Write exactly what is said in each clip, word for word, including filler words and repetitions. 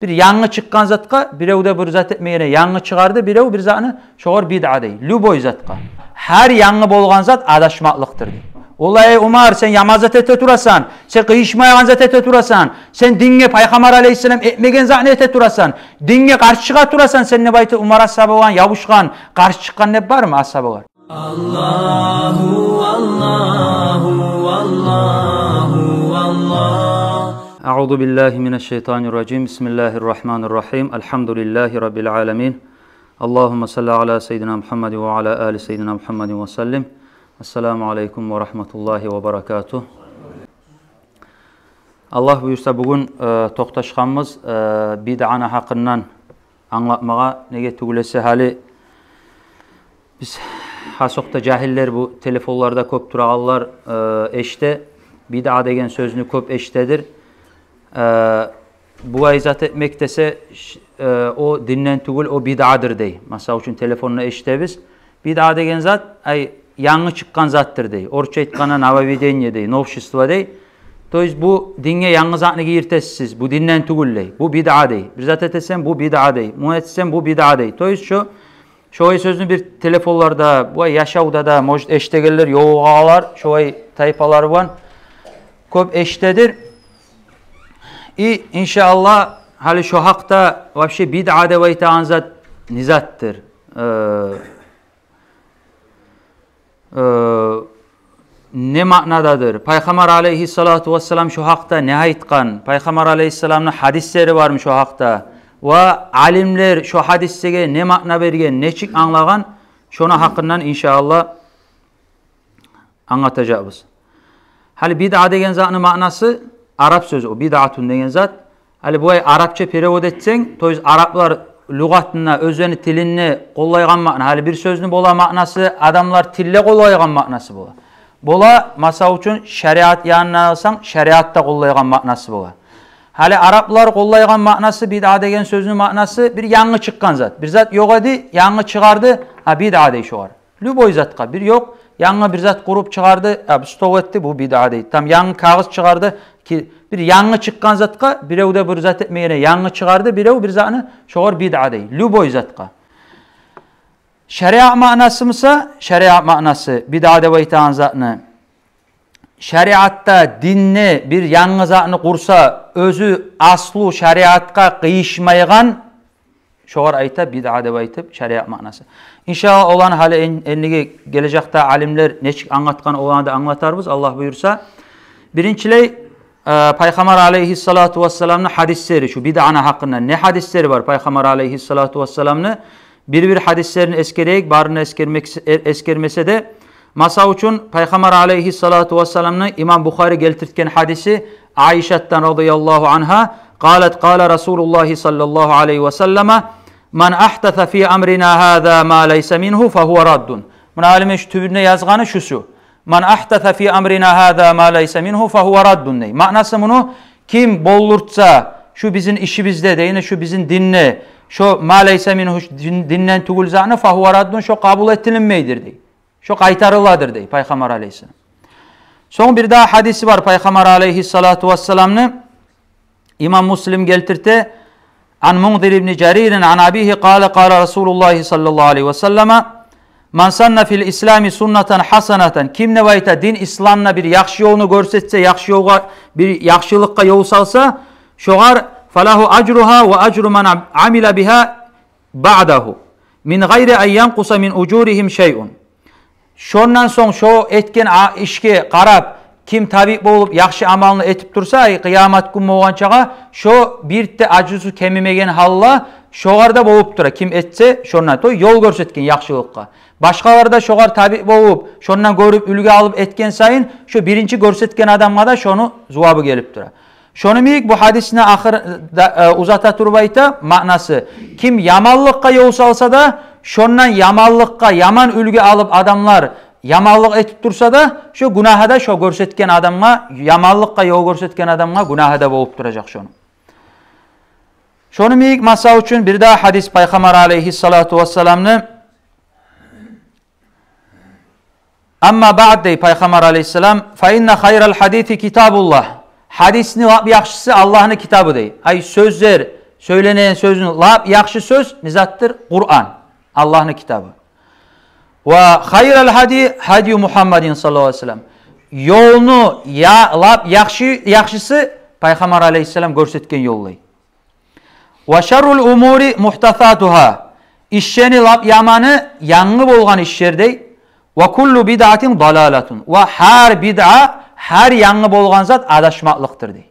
Бир янгы чыкъгъан затгъа бирев де бир зат этмегенде янгы чыгъарды бирев бир затны, шогъар бидъа дей. Любой затгъа. Гьар янгы болгъан зат адашмакълыкъдыр дей. Олай, Умар, сен яман зат эте турасан, сен къыйышмайгъан зат эте турасан, сен динге, Пайхаммар алейгьиссалам этмеген затны эте турасан, динге къаршы чыгъа турасан сен деп айтып, Умар асгьабагъа ябушгъан, къаршы чыкъгъан деп бармы асгьабалар? Аллагьу, Аллагьу, Аллагьу, Аллагь. أعوذ بالله من الشيطان الرجيم. بسم الله الرحمن الرحيم. الحمد لله رب العالمين. اللهم صل على سيدنا محمد وعلى آل سيدنا محمد وسلم. السلام عليكم ورحمة الله وبركاته. Аллагь буюрса, бугюн, э, токъташгъанбыз, э, бидъаны гьакъындан англатмагъа. Неге тюгюл эсе, гьали биз, гьасокъда жагьиллер, бу телефонларда кёп турагъанлар, э, эшите, бидъа деген сёзню кёп эшитедир. Э, бугъай зат этмек десе, ш-, э, о динден тюгюл, о бидъадыр дей. Масала учун, телефонда эшитебиз. Бидъа деген зат, ай, янгы чыкъгъан затдыр дей. Орусча айтгъанда, нововведение дей, новшество дей. То есть бу динге янгы затны гийиртесиз, бу динден тюгюл дей. Бу бидъа дей. Бир зат этесен, бу бидъа дей. Муну этсен, бу бидъа дей. То есть шо, шогъай сёзню бир телефонларда, бу яшавда да, может, эшитегенлер, ёлугъагъанлар шогъай тайпалар булан кёп эшитедир. И, иншааллагь, гьали шо гьакъда, вообще, бидъа деп айтагъан зат не затдыр? Э, э, не маънададыр? Пайхаммар алейгьиссалату вассалам шо гьакъда не айтгъан? Пайхаммар алейгьиссаламны гьадислери бармы шо гьакъда? Ва алимлер шо гьадислеге не маъна берген, нечик англагъан, шону гьакъындан, иншааллагь, англатажакъбыз. Гьали бидъа деген затны маънасы, арап сёзю о, бидъатун деген зат. Гьали булай арапча перевод этсенг, то есть араплар люгъатында, оьзлени тилинде къоллайгъан маъна. Гьали бир сёзню бола маънасы, адамлар тилде къоллайгъан маънасы бола. Бола, масала учун, шариат янындан алсанг, шариатда къоллайгъан маънасы бола. Гьали араплар къоллайгъан маънасы, бидъа деген сёзню маънасы бир янгы чыкъгъан зат. Бир зат ёкъ эди, янгы чыгъарды, гьа, бидъа дей шогъар. Любой затгъа, бир ёкъ, янгы бир зат къуруп чыгъарды, а, бу стол этди, бу бидъа дей. Там янгы кагъыз чыгъарды, ки, бир янгы чыкъгъан затгъа бирев де бир зат этмегенде янгы чыгъарды бирев бир затны, шогъар бидъа дей. Любой затгъа. Шариат маънасы буса, шариат маънасы, бидъа деп айтагъан затны, шариатда, динде бир янгы затны къурса, оьзю аслу шариатгъа къыйышмайгъан, шогъар айта бидъа деп айтып, шариат маънасы. Иншааллагь, оланы гьали эн-, эндиги гележекде алимлер нечик англатгъан, оланы да англатарбыз, Аллагь буюрса. Биринчилей, э, Пайхаммар алейгьиссалату вассаламны гьадислери, шу бидъаны гьакъында не гьадислери бар Пайхаммар алейгьиссалату вассаламны? Бир-бир гьадислерин эсгерейик, барын эсгермек, э, эсгермесе де. Масала учун, Пайхаммар алейгьиссалату вассаламны имам Бухари гелтиртген гьадиси, Айшатдан радияллагьу ангьа, къалат, къала Расулуллагьи саллаллагьу алайгьи ва саллама: «Ман агьдаса фи амрина гьаза ма лайса мингьу фагьува раддун». Муна алимни шу тюбюнде язгъаны шусу. «Ман агьдаса фи амрина гьаза ма лайса мингьу фагьува раддун», – дей. Маънасы муну: ким болдуртса шу бизин ишибизде, дей, яни шу бизин динде, шо «ма лайса мингьу», шу дин-, динден тюгюл затны, «фагьува раддун», шо къабул этилинмейдир, дей. Шо къайтарыладыр, дей Пайхаммар алейгьиссалам. Сонг бир дагъы гьадиси бар Пайхаммар алейгьиссалату вассаламны, имам Муслим гелтирте: «Ан Мунзир ибн Жаририн ан абигьи къала, къала Расулуллагьи саллаллагьу алайгьи ва саллама: ман санна фил ислами суннатан гьасанатан». Ким, деп айта, дин исламда бир яхшы ёлну гёрсетсе, яхшы ёлгъа, бир яхшылыкъгъа ёл салса, шогъар: «фалагьу ажругьа ва ажру ман ам-, амила бигьа баъдагьу, мин гъайри ан янкъуса мин ужуригьим шайъун». Шондан сонг шо этген а-, ишге къарап, ким табиъ болуп, яхшы амалны этип турса, ай, къыямат гюн болгъанчагъа, шо бир де ажрусу кемимеген гьалда шогъар да болуп тура, ким этсе шондан, то ёл гёрсетген яхшылыкъгъа. Башгъалар да шогъар табиъ болуп, шондан гёрюп, уьлгю алып этген сайын, шо биринчи гёрсетген адамгъа да шону зувабы гелип тура. Шону йимик бу гьадисни ахыр, да, э, узата туруп айта, маънасы: ким яманлыкъгъа ёл салса да, шондан яманлыкъгъа яман уьлгю алып адамлар яманлыкъ этип турса да, шо гюнагьы да шо гёрсетген адамгъа, яманлыкъгъа ёл гёрсетген адамгъа гюнагьы да болуп туражакъ шону. Шону йимик, масала учун, бир дагъы гьадис Пайхаммар алейгьиссалату вассаламны: «Амма баъд», – дей Пайхаммар алейгьиссалам, «фа инна хайрал гьадиси китабуллагь». Гьадисни лап яхшысы Аллагьны китабы, дей. Ай, сёзлер, Сёйленеген сёзню лап яхшы сёз не затдыр? Къуран, Аллагьны китабы. Ва хайрал гьади гьадию Мугьаммадин саллаллагьу алайгьи ва саллам. Ёлну я-, лап яхшы, яхшысы Пайхаммар алайгьиссалам гёрсетген ёл дей. Ва шаррул умури мугьдасатугьа. Ишлени лап яманы янгы болгъан ишлер дей. Ва куллу бидъатин далалатун. Ва гьар бидъа, гьар янгы болгъан зат адашмакълыкъдыр дей.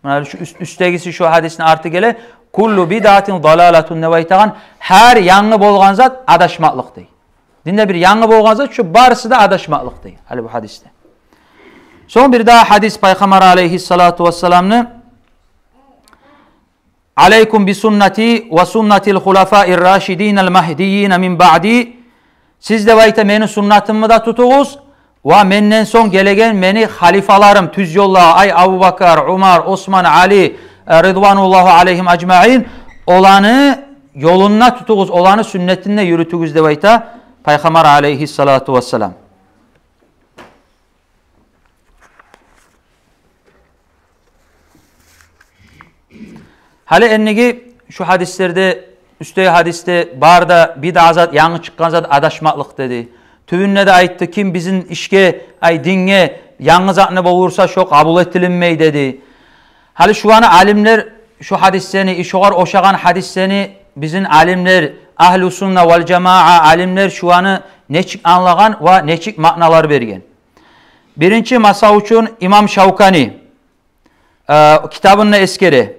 Муна шу уьст-, уьстдегиси шу гьадисни арты геле, куллу бидъатин далалатун деп айтагъан, гьар янгы болгъан зат адашмакълыкъ дей. Динде бир янгы болгъан зат, шу барысы да адашмакълыкъ дей. Гьали бу гьадисде. Сонг бир дагъы гьадис Пайхаммар алайгьиссалату вассаламны: «Алайкум би суннати ва суннатил хулафаир рашидинал магьдийина мин баъди». Сиз, деп айта, мени суннатымны да тутугъуз, ва менден сонг гелеген мени халифаларым, тюз ёлдагъы, ай, Абубакар, Умар, Осман, Али, э, ридвануллагьи алайгьим ажмаин, оланы ёлун да тутугъуз, оланы сюннетин де юрютюгюз, деп айта Пайхаммар алайгьиссалату вассалам. Гьали эндиги шу гьадислерде, уьстдеги гьадисде бар да бидъа зат, янгы чыкъгъан зат адашмакълыкъ деди. Тюбюнде де айтды, ким бизин ишге, ай, динге янгы затны болдурса, шо къабул этилинмей деди. Гьали шуланы алимлер шу гьадислени, и шогъар ошагъан гьадислени бизин алимлер, агьлу сунна вал жамаа алимлер шуланы нечик англагъан ва нечик маъналар берген? Биринчи, масала учун, имам Шавкани, э, китабында эсгере.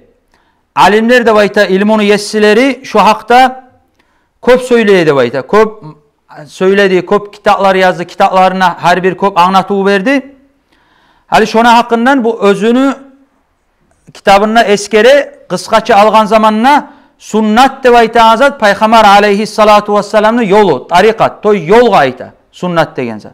Алимлер, деп айта, илмуну еслери шу гьакъда кёп сёйлей, деп айта. Кёп сёйледи, кёп китаплар язды, китапларында гьар бир кёп англатыв берди. Гьали шону гьакъындан бу оьзюню китабында эсгере, къысгъача алгъан заманда, суннат деп айтагъан зат Пайхаммар алайгьиссалату вассаламны ёлу, тарикъат, то ёлгъа айта суннат деген зат.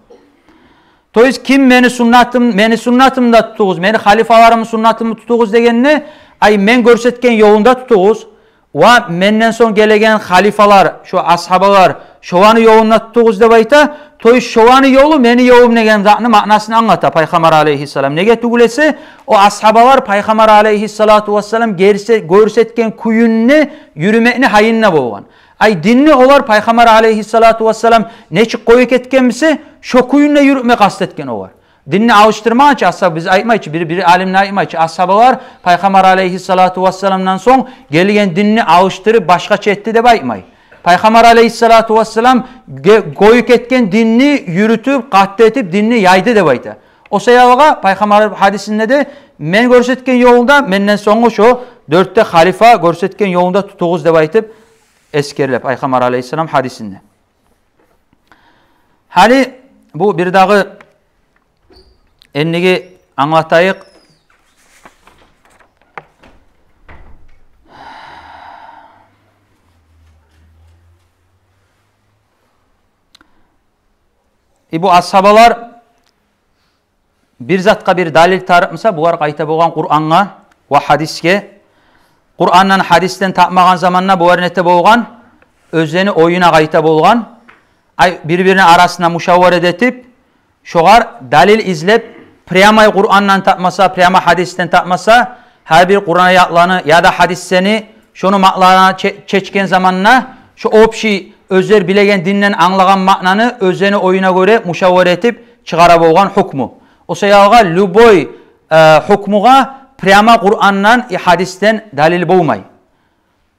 То есть, ким мени суннатым, мени суннатымны да тутугъуз, мени халифаларымны суннатын тутугъуз дегенде, ай, мен гёрсетген ёлун да тутугъуз, ва менден сонг гелеген халифалар, шо асгьабалар, шоланы ёлун да тутугъуз деп айта. То есть, шоланы ёлу мени ёлум деген затны маънасын англата Пайхаммар алайгьиссалам. Неге тюгюл эсе, о асгьабалар Пайхаммар алайгьиссалату вассалам герсе-, гёрсетген кюйюнде юрюмекни гьайында болгъан. Ай, динни олар Пайхаммар алайгьиссалату вассалам нечик къоюп гетген буса, шо кюйюнде юрютме къаст этген олар. Динни алышдырмагъан чы асгьаб, биз айтмай чы, бир, бир алим де айтмай чы, асгьабалар Пайхаммар алайгьиссалату вассаламдан сонг гелген динни алышдырып, башгъача этди деп айтмай. Пайхаммар алайгьиссалату вассалам ге-, къоюп гетген динни юрютюп, къатты этип, динни яйды деп айта. О саялгъа Пайхаммар гьадисинде де, мен гёрсетген ёлда менден сонггъу шо дёрт де халифа гёрсетген ёлун да тутугъуз деп айтып эсгериле Пайхаммар алайгьиссалам гьадисинде. Гьали бу бир дагъы эндиги англатайыкъ. И бу асгьабалар бир затгъа бир далил тарыкъ буса, булар къайта болгъан Къурангъа ва гьадисге. Къурандан, гьадисден тапмагъан заманда булар нете болгъан? Оьзлени оюна къайта болгъан. Ай, бир-бирине арасында мушаварат этип, шогъар далил излеп, прямой Къурандан тапмаса, прямой гьадисден тапмаса, гьар бир Къуран аятланы яда гьадислени, шону маъналарын че-, чечген заманда, шо общий оьзлер билеген динден англагъан маънаны оьзлени оюна гёре мушаварат этип чыгъара болгъан гьукму. О саялгъа любой, э, гьукмугъа прямо Къурандан, э, гьадисден далил болмай.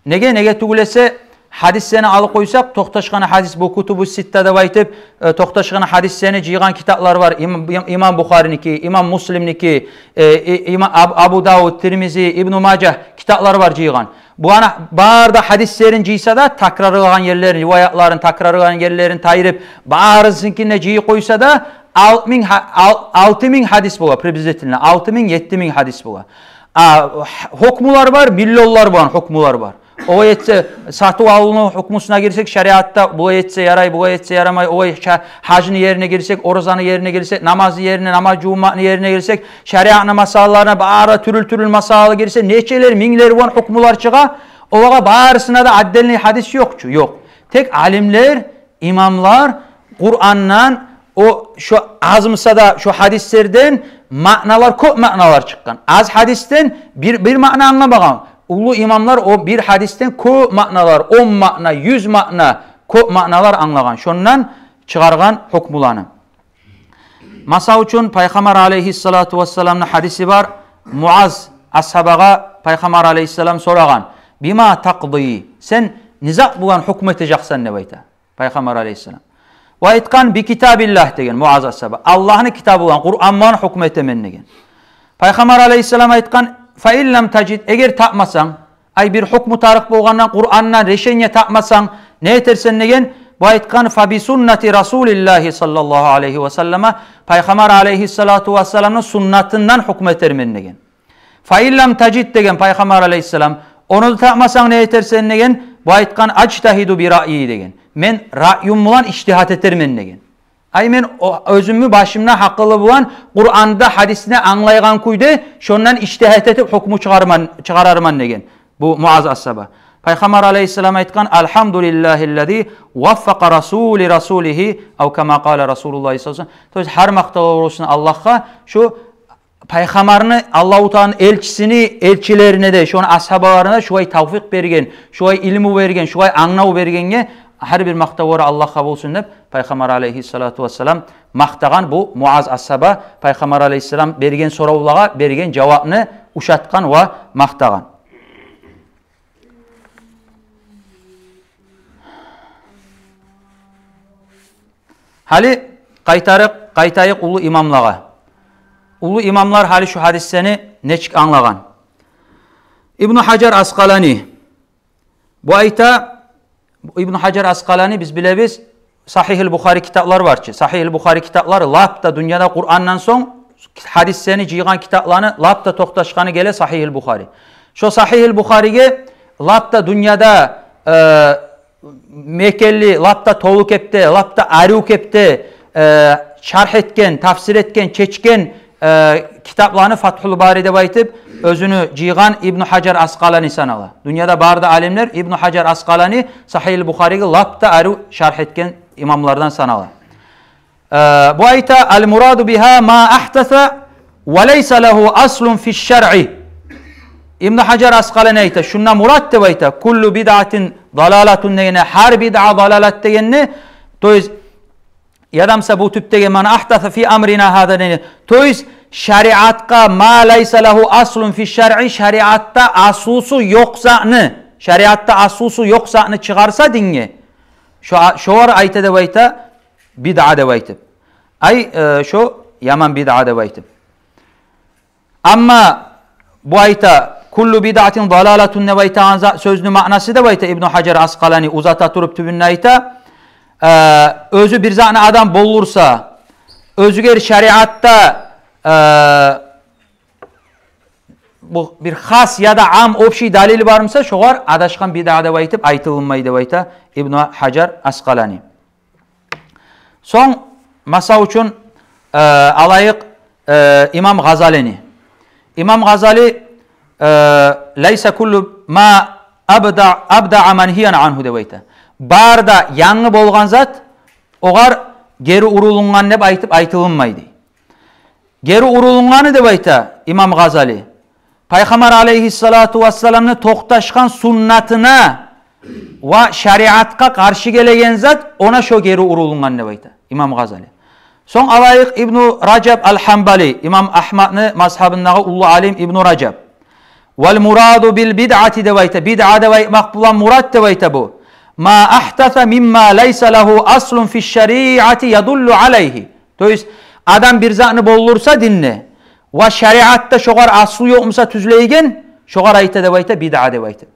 Неге, неге тюгюл эсе, гьадислени алып къойсакъ, токъташгъан гьадис, бу кутубу ситта деп айтып, э, токъташгъан гьадислени жыйгъан китаплар бар. Им-, им-, имам Бухариники, имам Муслимники, э, и-, има-, Аб-, Абу Давуд, Тирмизи, Ибну Мажа китаплар бар жыйгъан. Буланы бары да гьадислерин жыйса да, такрарлагъан ерлерин, риваятларын, такрарлагъан ерлерин тайдырып, барысыныкин де жыйып къойса да, алты минг гьа-, ал-, алты минг гьадис бола, приблизительно, алты минг, етти минг гьадис бола. А, гьукмулар бар, миллионлар болгъан гьукмулар бар. Олай этсе, сатыв-алывну гьукмусуна гирсек, шариатда булай этсе ярай, булай этсе ярамай, олай ша-, гьажны ерине гирсек, оразаны ерине гирсек, намазны ерине, намаз жувунмакъны ерине гирсек, шариатны масъалаларына, бары тюрлю-тюрлю масъалалар гирсе, нечелер, минглер болгъан гьукмулар чыгъа. Олагъа барысына да отдельный гьадис ёкъ чу, ёкъ. Тек алимлер, имамлар Къурандан, о, шо аз буса да, шо гьадислерден маъналар, кёп маъналар чыкъгъан. Аз гьадисден бир, бир маъна англамагъан. Уллу имамлар о бир гьадисден кёп маъналар, он маъна, юз маъна, кёп маъналар англагъан. Шондан чыгъаргъан гьукмуланы. Масал учун, Пайхаммар алейгьиссалату вассаламны гьадиси бар. Муаз асгьабагъа Пайхаммар алейгьиссалам сорагъан: «Бима такъди? Сен не зат булан гьукму этежексен?» — деп айта Пайхаммар алейгьиссалам. Ва айтгъан: «Би китабиллагь», — деген Муаз асгьаба. «Аллагьны китабы булан, Къуран булан гьукму этемен», — деген. Пайхаммар алейгьиссалам айтгъан: «Фа ин лам тажид, эгер тапмасанг, ай, бир гьукму тарыкъ болгъандан, Къурандан решение тапмасанг, не этерсен?» — деген. Бу айтгъан: «Фа би суннати Расулиллагьи саллаллагьу алейгьи ва саллама, Пайхаммар алейгьиссалату вассаламны суннатындан гьукму этермен», — деген. «Фа ин лам тажид, — деген Пайхаммар алейгьиссалам, — ону да тапмасанг, не этерсен?» — деген. Бу айтгъан: «Ажтагьиду би раъйи, — деген. — Мен раъюм булан ижтигьат этермен», — деген. «Ай, мен о-, оьзюмню башымны гьакъылы булан Къуранны да, гьадисни де англайгъан кюйде, шондан ижтигьат этип гьукму чыгъарман, чыгъарарман», — деген бу Муаз асгьаба. Пайхаммар алейгьиссалам айтгъан: «Алгьамдулиллагьиллази ваффакъа расули расулигьи, ав кама къала Расулуллагьи саллаллагьу алейгьи ва саллам». То есть, гьар макътавлар болсун Аллагьгъа, шу Пайхаммарны, Аллагьу Тааланы элчисини элчилерине де, шону асгьабаларына да шулай тавфикъ берген, шулай илму берген, шулай англав бергенге гьар бир макътавлар Аллагьгъа болсун деп, Пайхаммар алейгьиссалату вассалам макътагъан бу Муаз асгьаба Пайхаммар алейгьиссалам берген соравлагъа берген жавапны ушатгъан ва макътагъан. Гьали къайтарыкъ, къайтайыкъ уллу имамлагъа. Уллу имамлар гьали шу гьадислени нечик англагъан? Ибну Гьажар Аскъалани. Бу айта, Ибну Гьажар Аскъалани, биз билебиз, Сагьигьул Бухари китаплар бар чы. Сагьигьул Бухари китаплар лап да дюньяда Къурандан сонг гьадислени жыйгъан китапланы лап да токъташгъаны геле Сагьигьул Бухари. Шо Сагьигьул Бухариге лап да дюньяда, э, мекенли, лап да толу кепде, лап да арив кепде, э, шаргь этген, тафсир этген, чечген, э, китапланы Фатгьул Бари деп айтып, оьзюню жыйгъан Ибну Гьажар Аскъалани санала. Дюньяда бары да алимлер Ибну Гьажар Аскъалани Сагьигьул Бухариге лап да арив шаргь этген имамлардан санала. Э, бу айта: «Ал мураду бигьа ма агьдаса ва лайса лагьу аслун фи шаръи». Ибну Гьажар Аскъалани айта, шунда мурат деп айта, «Куллу бидъатин далалатун» дегенде, гьар бидъа далалат дегенде, то есть, ядамса бу тюпдеги «ман агьдаса фи амрина гьаза» дегенде, то есть, шариатгъа «ма лайса лагьу аслун фи шаръи», шариатда аслусу ёкъ затны, шариатда аслусу ёкъ затны чыгъарса динге, шо, шогъар айта деп айта, бидъа деп айтып. Ай, э, шо яман бидъа деп айтып. Амма бу айта, «Куллу бидъатин далалатун» деп айтагъан за-, сёзню маънасы деп айта Ибну Гьажар Аскъалани, узата туруп тюбюнде айта, э, оьзю бир затны адам болурса, оьзюгер шариатда, э, бу бир хас яда ам, общий далили бармыса, шогъар адашгъан бидъа деп айтып айтылынмай деп айта Ибну Гьажар Аскъалани. Сонг, масал учун, э, алайыкъ, э, имам Гъазалини. Имам Гъазали, э, «Лайса куллу ма абда-, абдаъа мангьиян ангьу» деп айта. Бары да янгы болгъан зат огъар гери урулунгъан деп айтып айтылынмай дей. Гери урулунгъаны деп айта имам Гъазали, Пайхаммар алейгьиссалату вассаламны токъташгъан суннатына ва шариатгъа къаршы гелеген зат, она шо гери урулунгъан деп айта имам Гъазали. Сонг алайыкъ Ибну Ражаб ал-Гьанбали, имам Агьмадны мазгьабындагъы уллу алим Ибну Ражаб. «Вал мураду бил бидъати» деп айта, бидъа деп айтмакъ булан мурат деп айта бу, «ма агьдаса мимма лайса лагьу аслун фи шариати ядуллу алайгьи». То есть, адам бир затны болдурса динде, ва шариатда шогъар аслу ёкъмуса тюзлейген, шогъар айта деп айта, бидъа деп айтып.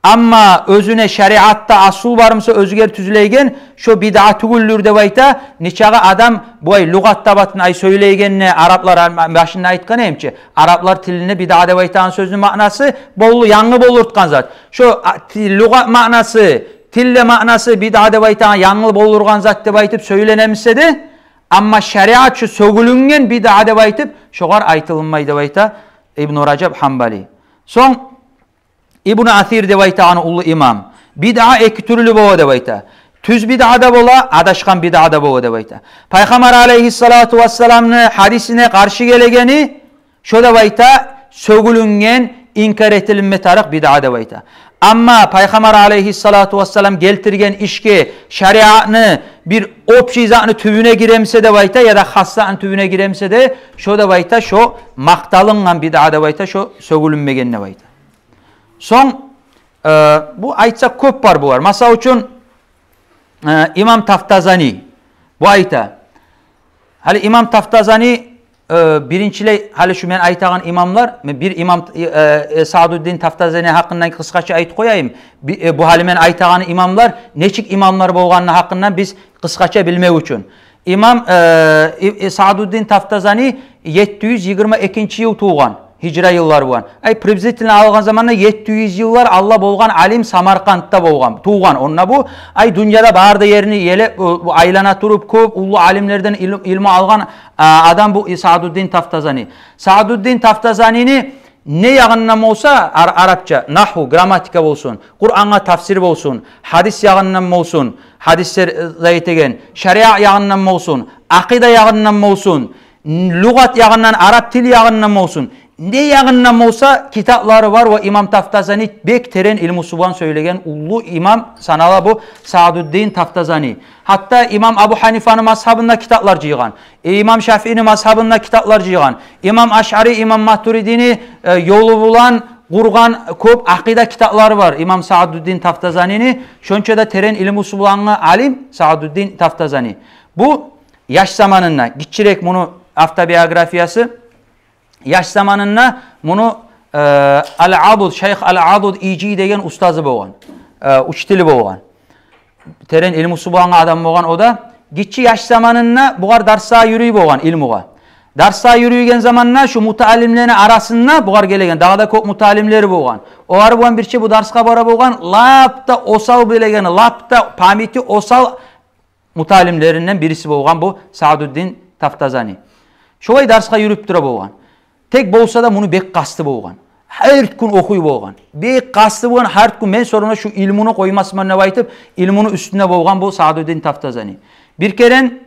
Амма оьзюне шариатда аслу бармыса оьзюгер тюзлейген, шо бидъа тюгюлдюр деп айта. Нечагъы адам бу ай лугъат табатын ай сёйлейгенде, араплар ай-, башында айтгъан эдим чи, араплар тилинде бидъа деп айтагъан сёзню маънасы болду, янгы болдуртгъан зат. Шо, а, ти-, лугъат маънасы, тилде маънасы бидъа деп айтагъан янгы болдургъан зат деп айтып сёйленемисе де, амма шариат шу сёгюлюнген бидъа деп айтып, шогъар айтылынмай деп айта Ибну Ражаб Гьанбали. Сонг Ибну Асир деп айтагъан уллу имам, бидъа эки тюрлю бола деп айта. Тюз бидъа да бола, адашгъан бидъа да бола деп айта. Пайхаммар алейгьиссалату вассаламны гьадисине къаршы гелегени, шо деп айта, сёгюлюнген, инкар этилинме тарыкъ бидъа деп айта. Амма Пайхаммар алейгьиссалату вассалам гелтирген ишге шариатны бир общий затны тюбюне гиремсе деп айта, яда хас затны тюбюне гиремсе де, шо деп айта, шо макъталынгъан бидъа деп айта, шо сёгюлюнмеген деп айта. Сонг, э, бу айтсакъ кёп бар булар. Масал учун, э, имам Тафтазани, бу айта. Гьали имам Тафтазани, э, биринчилей, гьали шу мен айтагъан имамлар, мен бир имам, э, э, Саъдуддин Тафтазани гьакъындан къысгъача айтып къояйым. Би-, э, бу гьали мен айтагъан имамлар нечик имамлар болгъаныны гьакъындан биз къысгъача билмек учун. Имам, э, и-, э, Саъдуддин Тафтазани етти юз йигирма экинчи йыл тувгъан, гьижра йыллар булан. Ай, приблизительно алгъан заманда етти юз йыллар алда болгъан алим, Самаркъандда болгъан, тувгъан. Онда бу, ай, дюньяда бары да ерни елеп, бу, бу айлана туруп, кёп уллу алимлерден илм-, илму алгъан, а, адам бу Саъдуддин Тафтазани. Саъдуддин Тафтазанини не ягъындан болса, ар-, арапча, нагьву, грамматика болсун, Къурангъа тафсир болсун, гьадис ягъындан болсун, гьадислер, э, зат этеген, шариат ягъындан болсун, акъида ягъындан болсун, н-, лугъат ягъындан, арап тил ягъындан болсун, не ягъындан болса китаплары бар ва имам Тафтазани бек терен илмусу булан сёйлеген уллу имам санала бу Саъдуддин Тафтазани. Гьатта имам Абу Гьанифаны мазгьабында китаплар жыйгъан, имам Шафиини мазгьабында китаплар жыйгъан, имам Ашъари, имам Матуридини, э, ёлу булан къургъан кёп акъида китаплары бар имам Саъдуддин Тафтазанини. Шонча да терен илмусу булангъы алим Саъдуддин Тафтазани. Бу яш заманында, гиччирек муну автобиографиясы, яш заманында муну, э, Ал-Абуд, шайх Ал-Абуд Ижи деген устазы болгъан, э, учители болгъан. Терен илмусу болгъан адам болгъан о да. Гиччи яш заманында бугъар дарсгъа юрюй болгъан, илмугъа. Дарсгъа юрюйген заманда шу мутаалимлени арасында бугъар гелеген, дагъы да кёп мутаалимлери болгъан. Олар булан бирче бу дарсгъа бара болгъан, лап да осал билеген, лап да памяти осал мутаалимлеринден бириси болгъан бу Саъдуддин Тафтазани. Шолай дарсгъа юрюп тура болгъан. Тек болса да муну бек къасты болгъан. Гьар гюн охуй болгъан. Бек къасты болгъан, гьар гюн мен сорамай шу илмуну къоймасман деп айтып, илмуну уьстюнде болгъан бу Саъдуддин Тафтазани. Бир керен,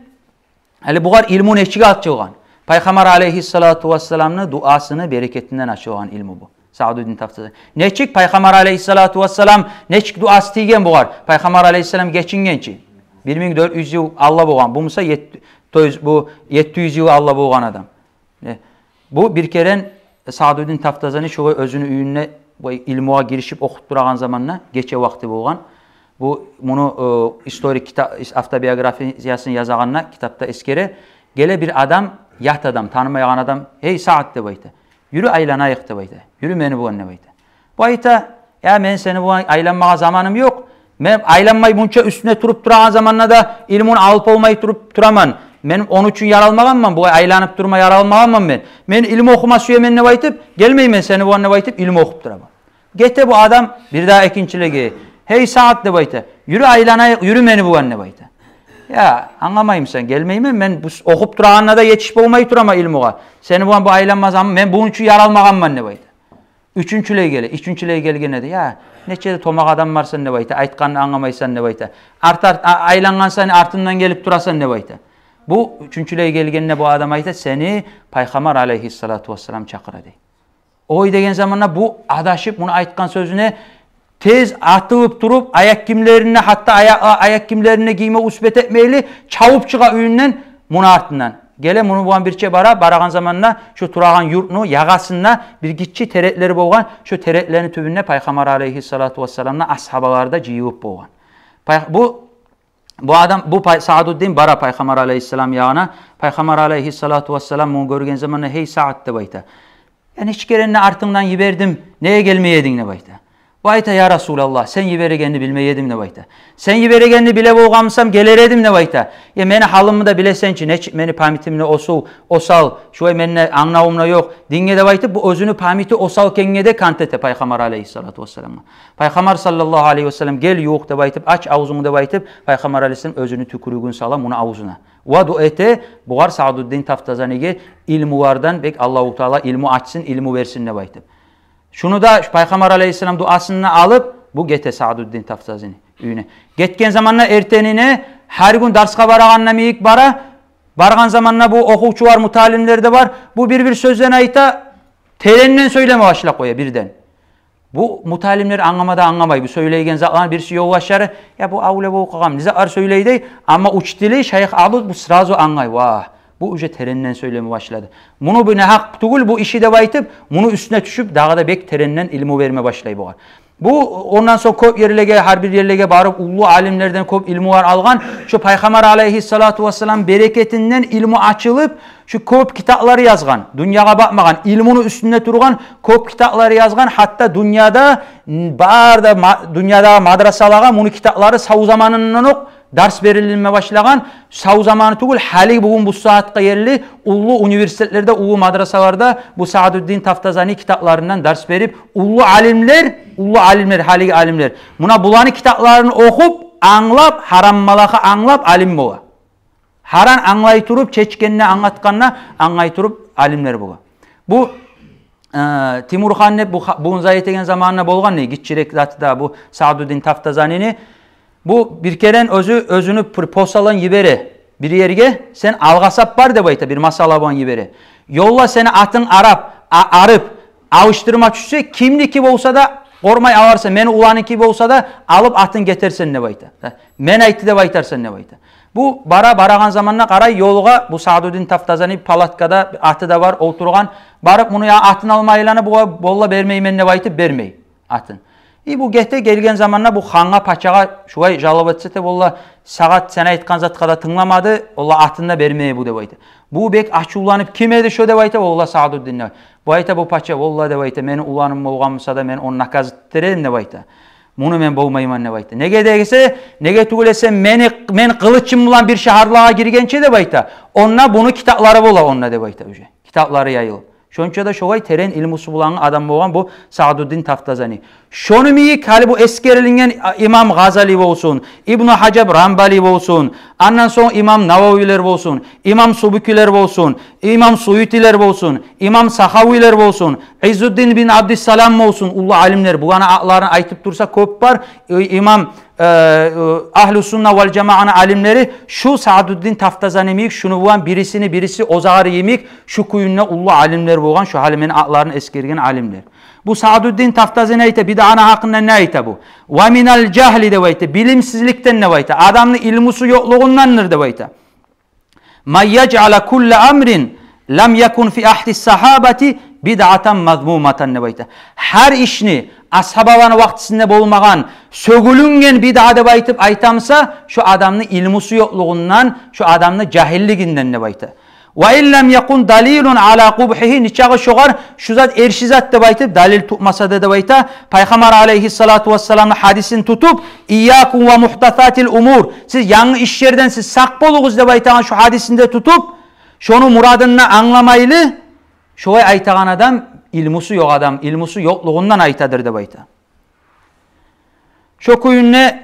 гьали бугъар илму нечик ачылгъан? Пайхаммар алейгьиссалату вассаламны дуасыны берекетинден ачылгъан илму бу. Саъдуддин Тафтазани. Нечик Пайхаммар алейгьиссалату вассалам, нечик дуасы тийген бугъар? Пайхаммар алейгьиссалам гечинген чи. Бир минг дёрт юз йыл алда болгъан. Бу буса ет-, то есть бу етти юз йыл алда болгъан адам. Не? Бу бир керен Саъдуддин Тафтазани шолай оьзюню уьюнде бу илмугъа гиришип охуп турагъан заманда, гече вакъти болгъан. Бу муну, э, историк кита-, ис-, автобиографиясын язагъанда китапда эсгере. Геле бир адам, ят адам, танымайгъан адам: «Гьей, Саъд, — деп айта, — юрю айланайыкъ, — деп айта, — юрю мени булан», — деп айта. Бу айта: «Я, мен сени булан айланмагъа заманым ёкъ. Мен айланмай мунча уьстюнде туруп турагъан заманда да илмуну алып болмай туруп тураман. Мен ону учун яралмагъанман, булай айланып турма яралмагъанман мен. Мен илму охума сюемен деп айтып, гелмеймен сени булан деп айтып, илму охуп тураман». Гете бу адам бир дагъы экинчилеге: «Гьей, Саъд, — деп айта, — юрю айланайыкъ, юрю мени булан», — деп айта. «Я, англамаймысан, гелмеймен, мен бу с-, охуп турагъанда да етишип болмай тураман илмугъа. Сени булан бу айланма заман, мен буну учун яралмагъанман», — деп айта. Уьчюнчюлей геле, уьчюнчюлей гелгенде де: «Я, нече де томакъ адаммарсан, — деп айта, — айтгъанны англамайсан, — деп айта. — Арт-арт, а-, айлангъан сайын артымдан гелип турасан», — деп айта. Бу уьчюнчюлей гелгенде бу адам айта: «Сени Пайхаммар алейгьиссалату вассалам чакъыра», — дей. Ой деген заманда бу адашып, муну айтгъан сёзюне тез атылып туруп, аякъ гийимлерине, гьатта ая-, а-, аякъ гийимлерине гийме успеть этмейли, чабып чыгъа уьюнден муну артындан. Геле муну булан бирче бара, барагъан заманда шу турагъан юртну ягъасында бир гиччи тереклери болгъан, шу тереклени тюбюнде Пайхаммар алейгьиссалату вассаламны асгьабалары да жыйылып болгъан. Пай-, бу, бу адам, бу пай-, Саъдуддин бара Пайхаммар алейгьиссалам ягъына. Пайхаммар алейгьиссалату вассалам муну гёрген заманда: «Гьей, Саъд, — деп айта, — я, нече керен де артынгдан йибердим, неге гелмей эдинг?» — деп айта. Бу айта: «Я Расулаллагь, сен йиберегенни билмей эдим, — деп айта. — Сен йиберегенни биле болгъан бусам, гелер эдим, — деп айта. — Я, мени гьалымны да билесен чи, нечик мени памятим де осал, осал, шулай мени де англавум да ёкъ динге», — деп айтып, бу оьзюню памяти осал экенге де кант эте Пайхаммар алейгьиссалату вассаламгъа. Пайхаммар саллаллагьу алейгьи вассалам: «Гел, ювукъ, — деп айтып, — ач авзунгну», — деп айтып, Пайхаммар алейгьиссалам оьзюню тюкюрюгюн сала муну авзуна. Ва дуа эте бугъар, Саъдуддин Тафтазаниге, илмулардан бек Аллагьу Таала илму ачсын, илму берсин деп айтып. Шуну да, шу Пайхаммар алейгьиссалам дуасын да алып, бу гете Саъдуддин Тафтазани уьюне. Гетген заманда эртенине, гьар гюн дарсгъа барагъанда йимик бара, баргъан заманда бу охувчулар, муталимлер де бар, бу бир-бир сёзден айта, теренден сёйлеме башлап къоя бирден. Бу муталимлер англама да англамай. Бу сёйлейген затланы бириси ёлдашлары, я бу авлия болуп къалгъан, не затлар сёйлей дей, амма учители шайых Абуд бу сразу англай. Ва, бу уже теренден сёйлеме башлады. Муну бу нагьакъ тюгюл бу иши деп айтып, муну уьстюне тюшюп, дагъы да бек теренден илму берме башлай бугъар. Бу ондан сонг кёп ерлеге, гьар бир ерлеге барып, уллу алимлерден кёп илмулар алгъан. Шо Пайхаммар алейгьиссалату вассалам берекетинден илму ачылып, шо кёп китаплар язгъан, дюньягъа бакъмагъан, илмуну уьстюнде тургъан кёп китаплар язгъан. Гьатта дюньяда, бары да ма-, дюньядагъы мадрасалагъа муну китаплары сав заманындан окъ дарс берилме башлагъан. Сав заманы тюгюл, гьали бугюн бу сагьатгъа ерли уллу университетлерде, уллу мадрасаларда бу Саадуддин Тафтазани китапларындан дарс берип, уллу алимлер, уллу алимлер, гьалиги алимлер, муна буланы китапларын охуп, англап, гьарам малакъы англап алим бола. Гьаран англай туруп, чечгенде, англатгъанда англай туруп алимлер бола. Бу, э, Тимурхан деп бу ха-, бугюн зат этеген заманында болгъан, не, гиччирек заты да бу Саадуддин Тафтазанини. Бу бир керен оьзю, оьзюню пр-, посалын йибере бир ерге, сен алгъасап бар деп айта, бир масъала булан йибере. Ёлда сени атынг арап, а-, арып, алышдырма тюшсе, кимники болса да къоркъмай аларсан, мени уланыки болса да алып атын гетерсен деп айта. Мен айтды деп айтарсан деп айта. Бу бара, барагъан заманда къарай ёлгъа, бу Саадуддин Тафтазани палаткада, аты да бар, олтургъан. Барып муну я атын алма айлана, бугъа, валла, бермеймен деп айтып, бермей атын. И бу гете, гелген заманда бу хангъа, пачагъа шулай жалоба этсе де, валла, сагъат сен айтгъан затгъа да тынгламады, валла, атын да бермей бу деп айта. Бу бек ачувланып, ким эди шо деп айта, валла, Саадуддин деп. Бу айта, бу пача, валла деп айта, мени уланым болгъан буса да, мен ону наказ этдирер эдим деп айта. Муну мен болмайман деп айта. Неге десе, неге тюгюл эсе, мени, мен къылычым булан бир шагьарлагъа гиргенче деп айта, онда буну китаплары бола онда деп айта уже. Китаплары яйылып. Шонча да шолай терен илмусу булангъы адам болгъан бу Саадуддин Тафтазани. Шону йимик гьали бу эсгерилинген, а, имам Гъазали болсун, Ибну Гьажар Рамбали болсун, андан сонг имам Нававилер болсун, имам Субкилер болсун, имам Суютилер болсун, имам Сахавилер болсун, Иззуддин бин Абдиссалам болсун, уллу алимлер, буланы атларын айтып турса кёп бар. Э, имам, э, э, Агьлу Сунна вал Жамааны алимлери шу Саадуддин Тафтазани йимик, шуну булан бирисини бириси озагъары йимик, шу кюйде уллу алимлер болгъан, шу гьали мен атларын эсгерген алимлер. Бу Саадуддин Тафтазани айта, бидъаны гьакъында не айта бу? Ва минал жагьли деп айта, билимсизликден деп айта, адамны илмусу ёкълугъундандыр деп айта. Ма яжъала кулла амрин лам якун фи агьди сагьабати бидъатан мазмуматан деп айта. Гьар ишни асгьабаланы вакътисинде болмагъан, сёгюлюнген бидъа деп айтып айтамса, шо адамны илмусу ёкълугъундан, шо адамны жагьиллигинден деп айта. Ва ин лам якун далилун ала къубгьигьи, нечакъы шогъар шу зат эрши зат деп айтып далил тутмаса да деп айта. Пайхаммар алейгьиссалату вассаламны гьадисин тутуп, «Ийякум ва мугьдасатил умур», сиз янгы ишлерден сиз сакъ болугъуз деп айтагъан шу гьадисин де тутуп, шону мурадын да англамайлы, шолай айтагъан адам илмусу ёкъ адам, илмусу ёкълугъундан айтадыр деп айта. Шо кюйде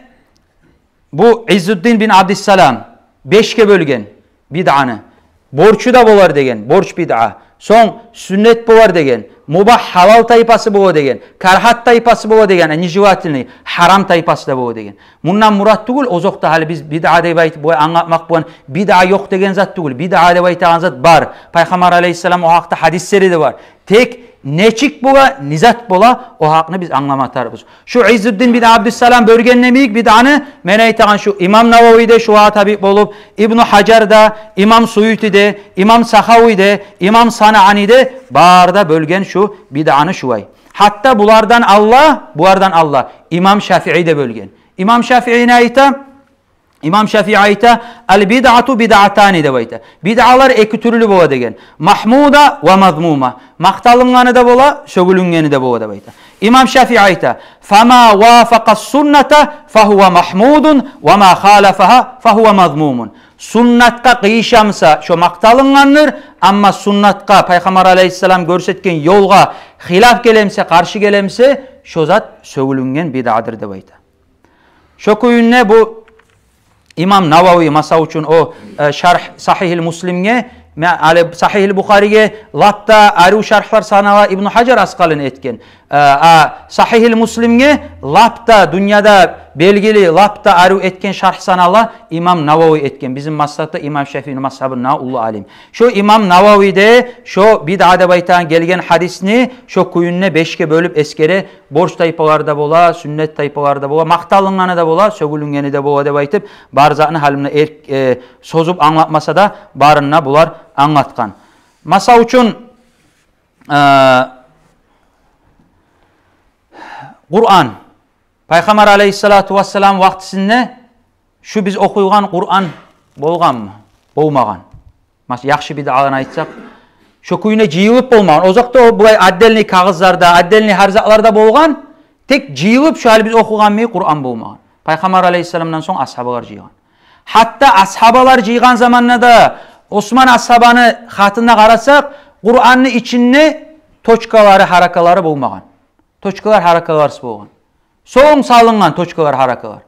бу Иззуддин бин Абдиссалам бешге бёлген бидъаны. Борчу да болар деген, борч бидъа. Сонг сюннет болар деген, мубагь, гьалал тайпасы бола деген, карагьат тайпасы бола деген, нежелательный, гьарам тайпасы да бола деген. Мундан мурат тюгюл, озокъда, гьали биз бидъа деп айтып, бу англатмакъ булан, бидъа ёкъ деген зат тюгюл. Бидъа деп айтагъан зат бар. Пайхаммар алейгьиссалам о гьакъда гьадислери де бар. Тек нечик бола, не зат бола, о гьакъны биз англама тарыкъбыз. Шу Иззуддин бин Абдиссалам бёлген йимик бидъаны, мен айтагъан шу имам Навави де шугъар табиъ болуп, Ибну Гьажар да, имам Суюти де, имам Сахави де, имам Санаани де, бары да бёлген шу бидъаны шулай. Гьатта булардан алда, булардан алда имам Шафии де бёлген. Имам Шафии не айта? Имам Шафии айта: «Ал бидъату бидъатани», — деп айта. Бидъалар эки тюрлю бола деген. Магьмуда ва мазмума. Макъталынгъаны да бола, сёгюлюнгени де бола деп айта. Имам Шафии айта: «Фама вафакъа сунната фагьува магьмудун, ва ма халафагьа фагьува мазмумун». Суннатгъа къыйышамса, шо макъталынгъандыр, амма суннатгъа, Пайхаммар алейгьиссалам гёрсетген ёлгъа хилаф гелемсе, къаршы гелемсе, шо зат сёгюлюнген бидъадыр деп айта. Шо кюйде бу имам Навави, масала учун, о, э, шаргь Сагьигьил Муслимге, ме-, али Сагьигьил Бухариге лап да арив шаргьлар санала Ибну Гьажар Аскъалани этген. А, а, Сагьигьил Муслимге лап да дюньяда белгили, лап да арив этген шаргь санала имам Навави этген. Бизин мазгьабда имам Шафиини мазгьабында уллу алим. Шо имам Навави де шо бидъа деп айтагъан гелген гьадисни шо кюйюнде бешге бёлюп эсгере, борч тайпалар да бола, сюннет тайпалар да бола, макъталынгъаны да бола, сёгюлюнгени де бола деп айтып, бар затны гьалимде эр-, э, созуп англатмаса да, барын да булар англатгъан. Масала учун, э, Къуран. Пайхаммар алейгьиссалату вассалам вакътисинде шу биз охуйгъан Къуран болгъанмы? Болмагъан. Мас-, яхшы бидъаланы айтсакъ, шо кюйюне жыйылып болмагъан. Озокъда, о булай отдельный кагъызларда, отдельный гьар затларда болгъан, тек жыйылып шо гьали биз охуйгъан йимик Къуран болмагъан. Пайхаммар алейгьиссаламдан сонг асгьабалар жыйгъан. Гьатта асгьабалар жыйгъан заманда да, Осман асгьабаны хатына къарасакъ, Къуранны ичинде точкалары, гьаракалары болмагъан. Точкалар, гьаракаларсыз болгъан. Сонг салынгъан точкалар, гьаракалар.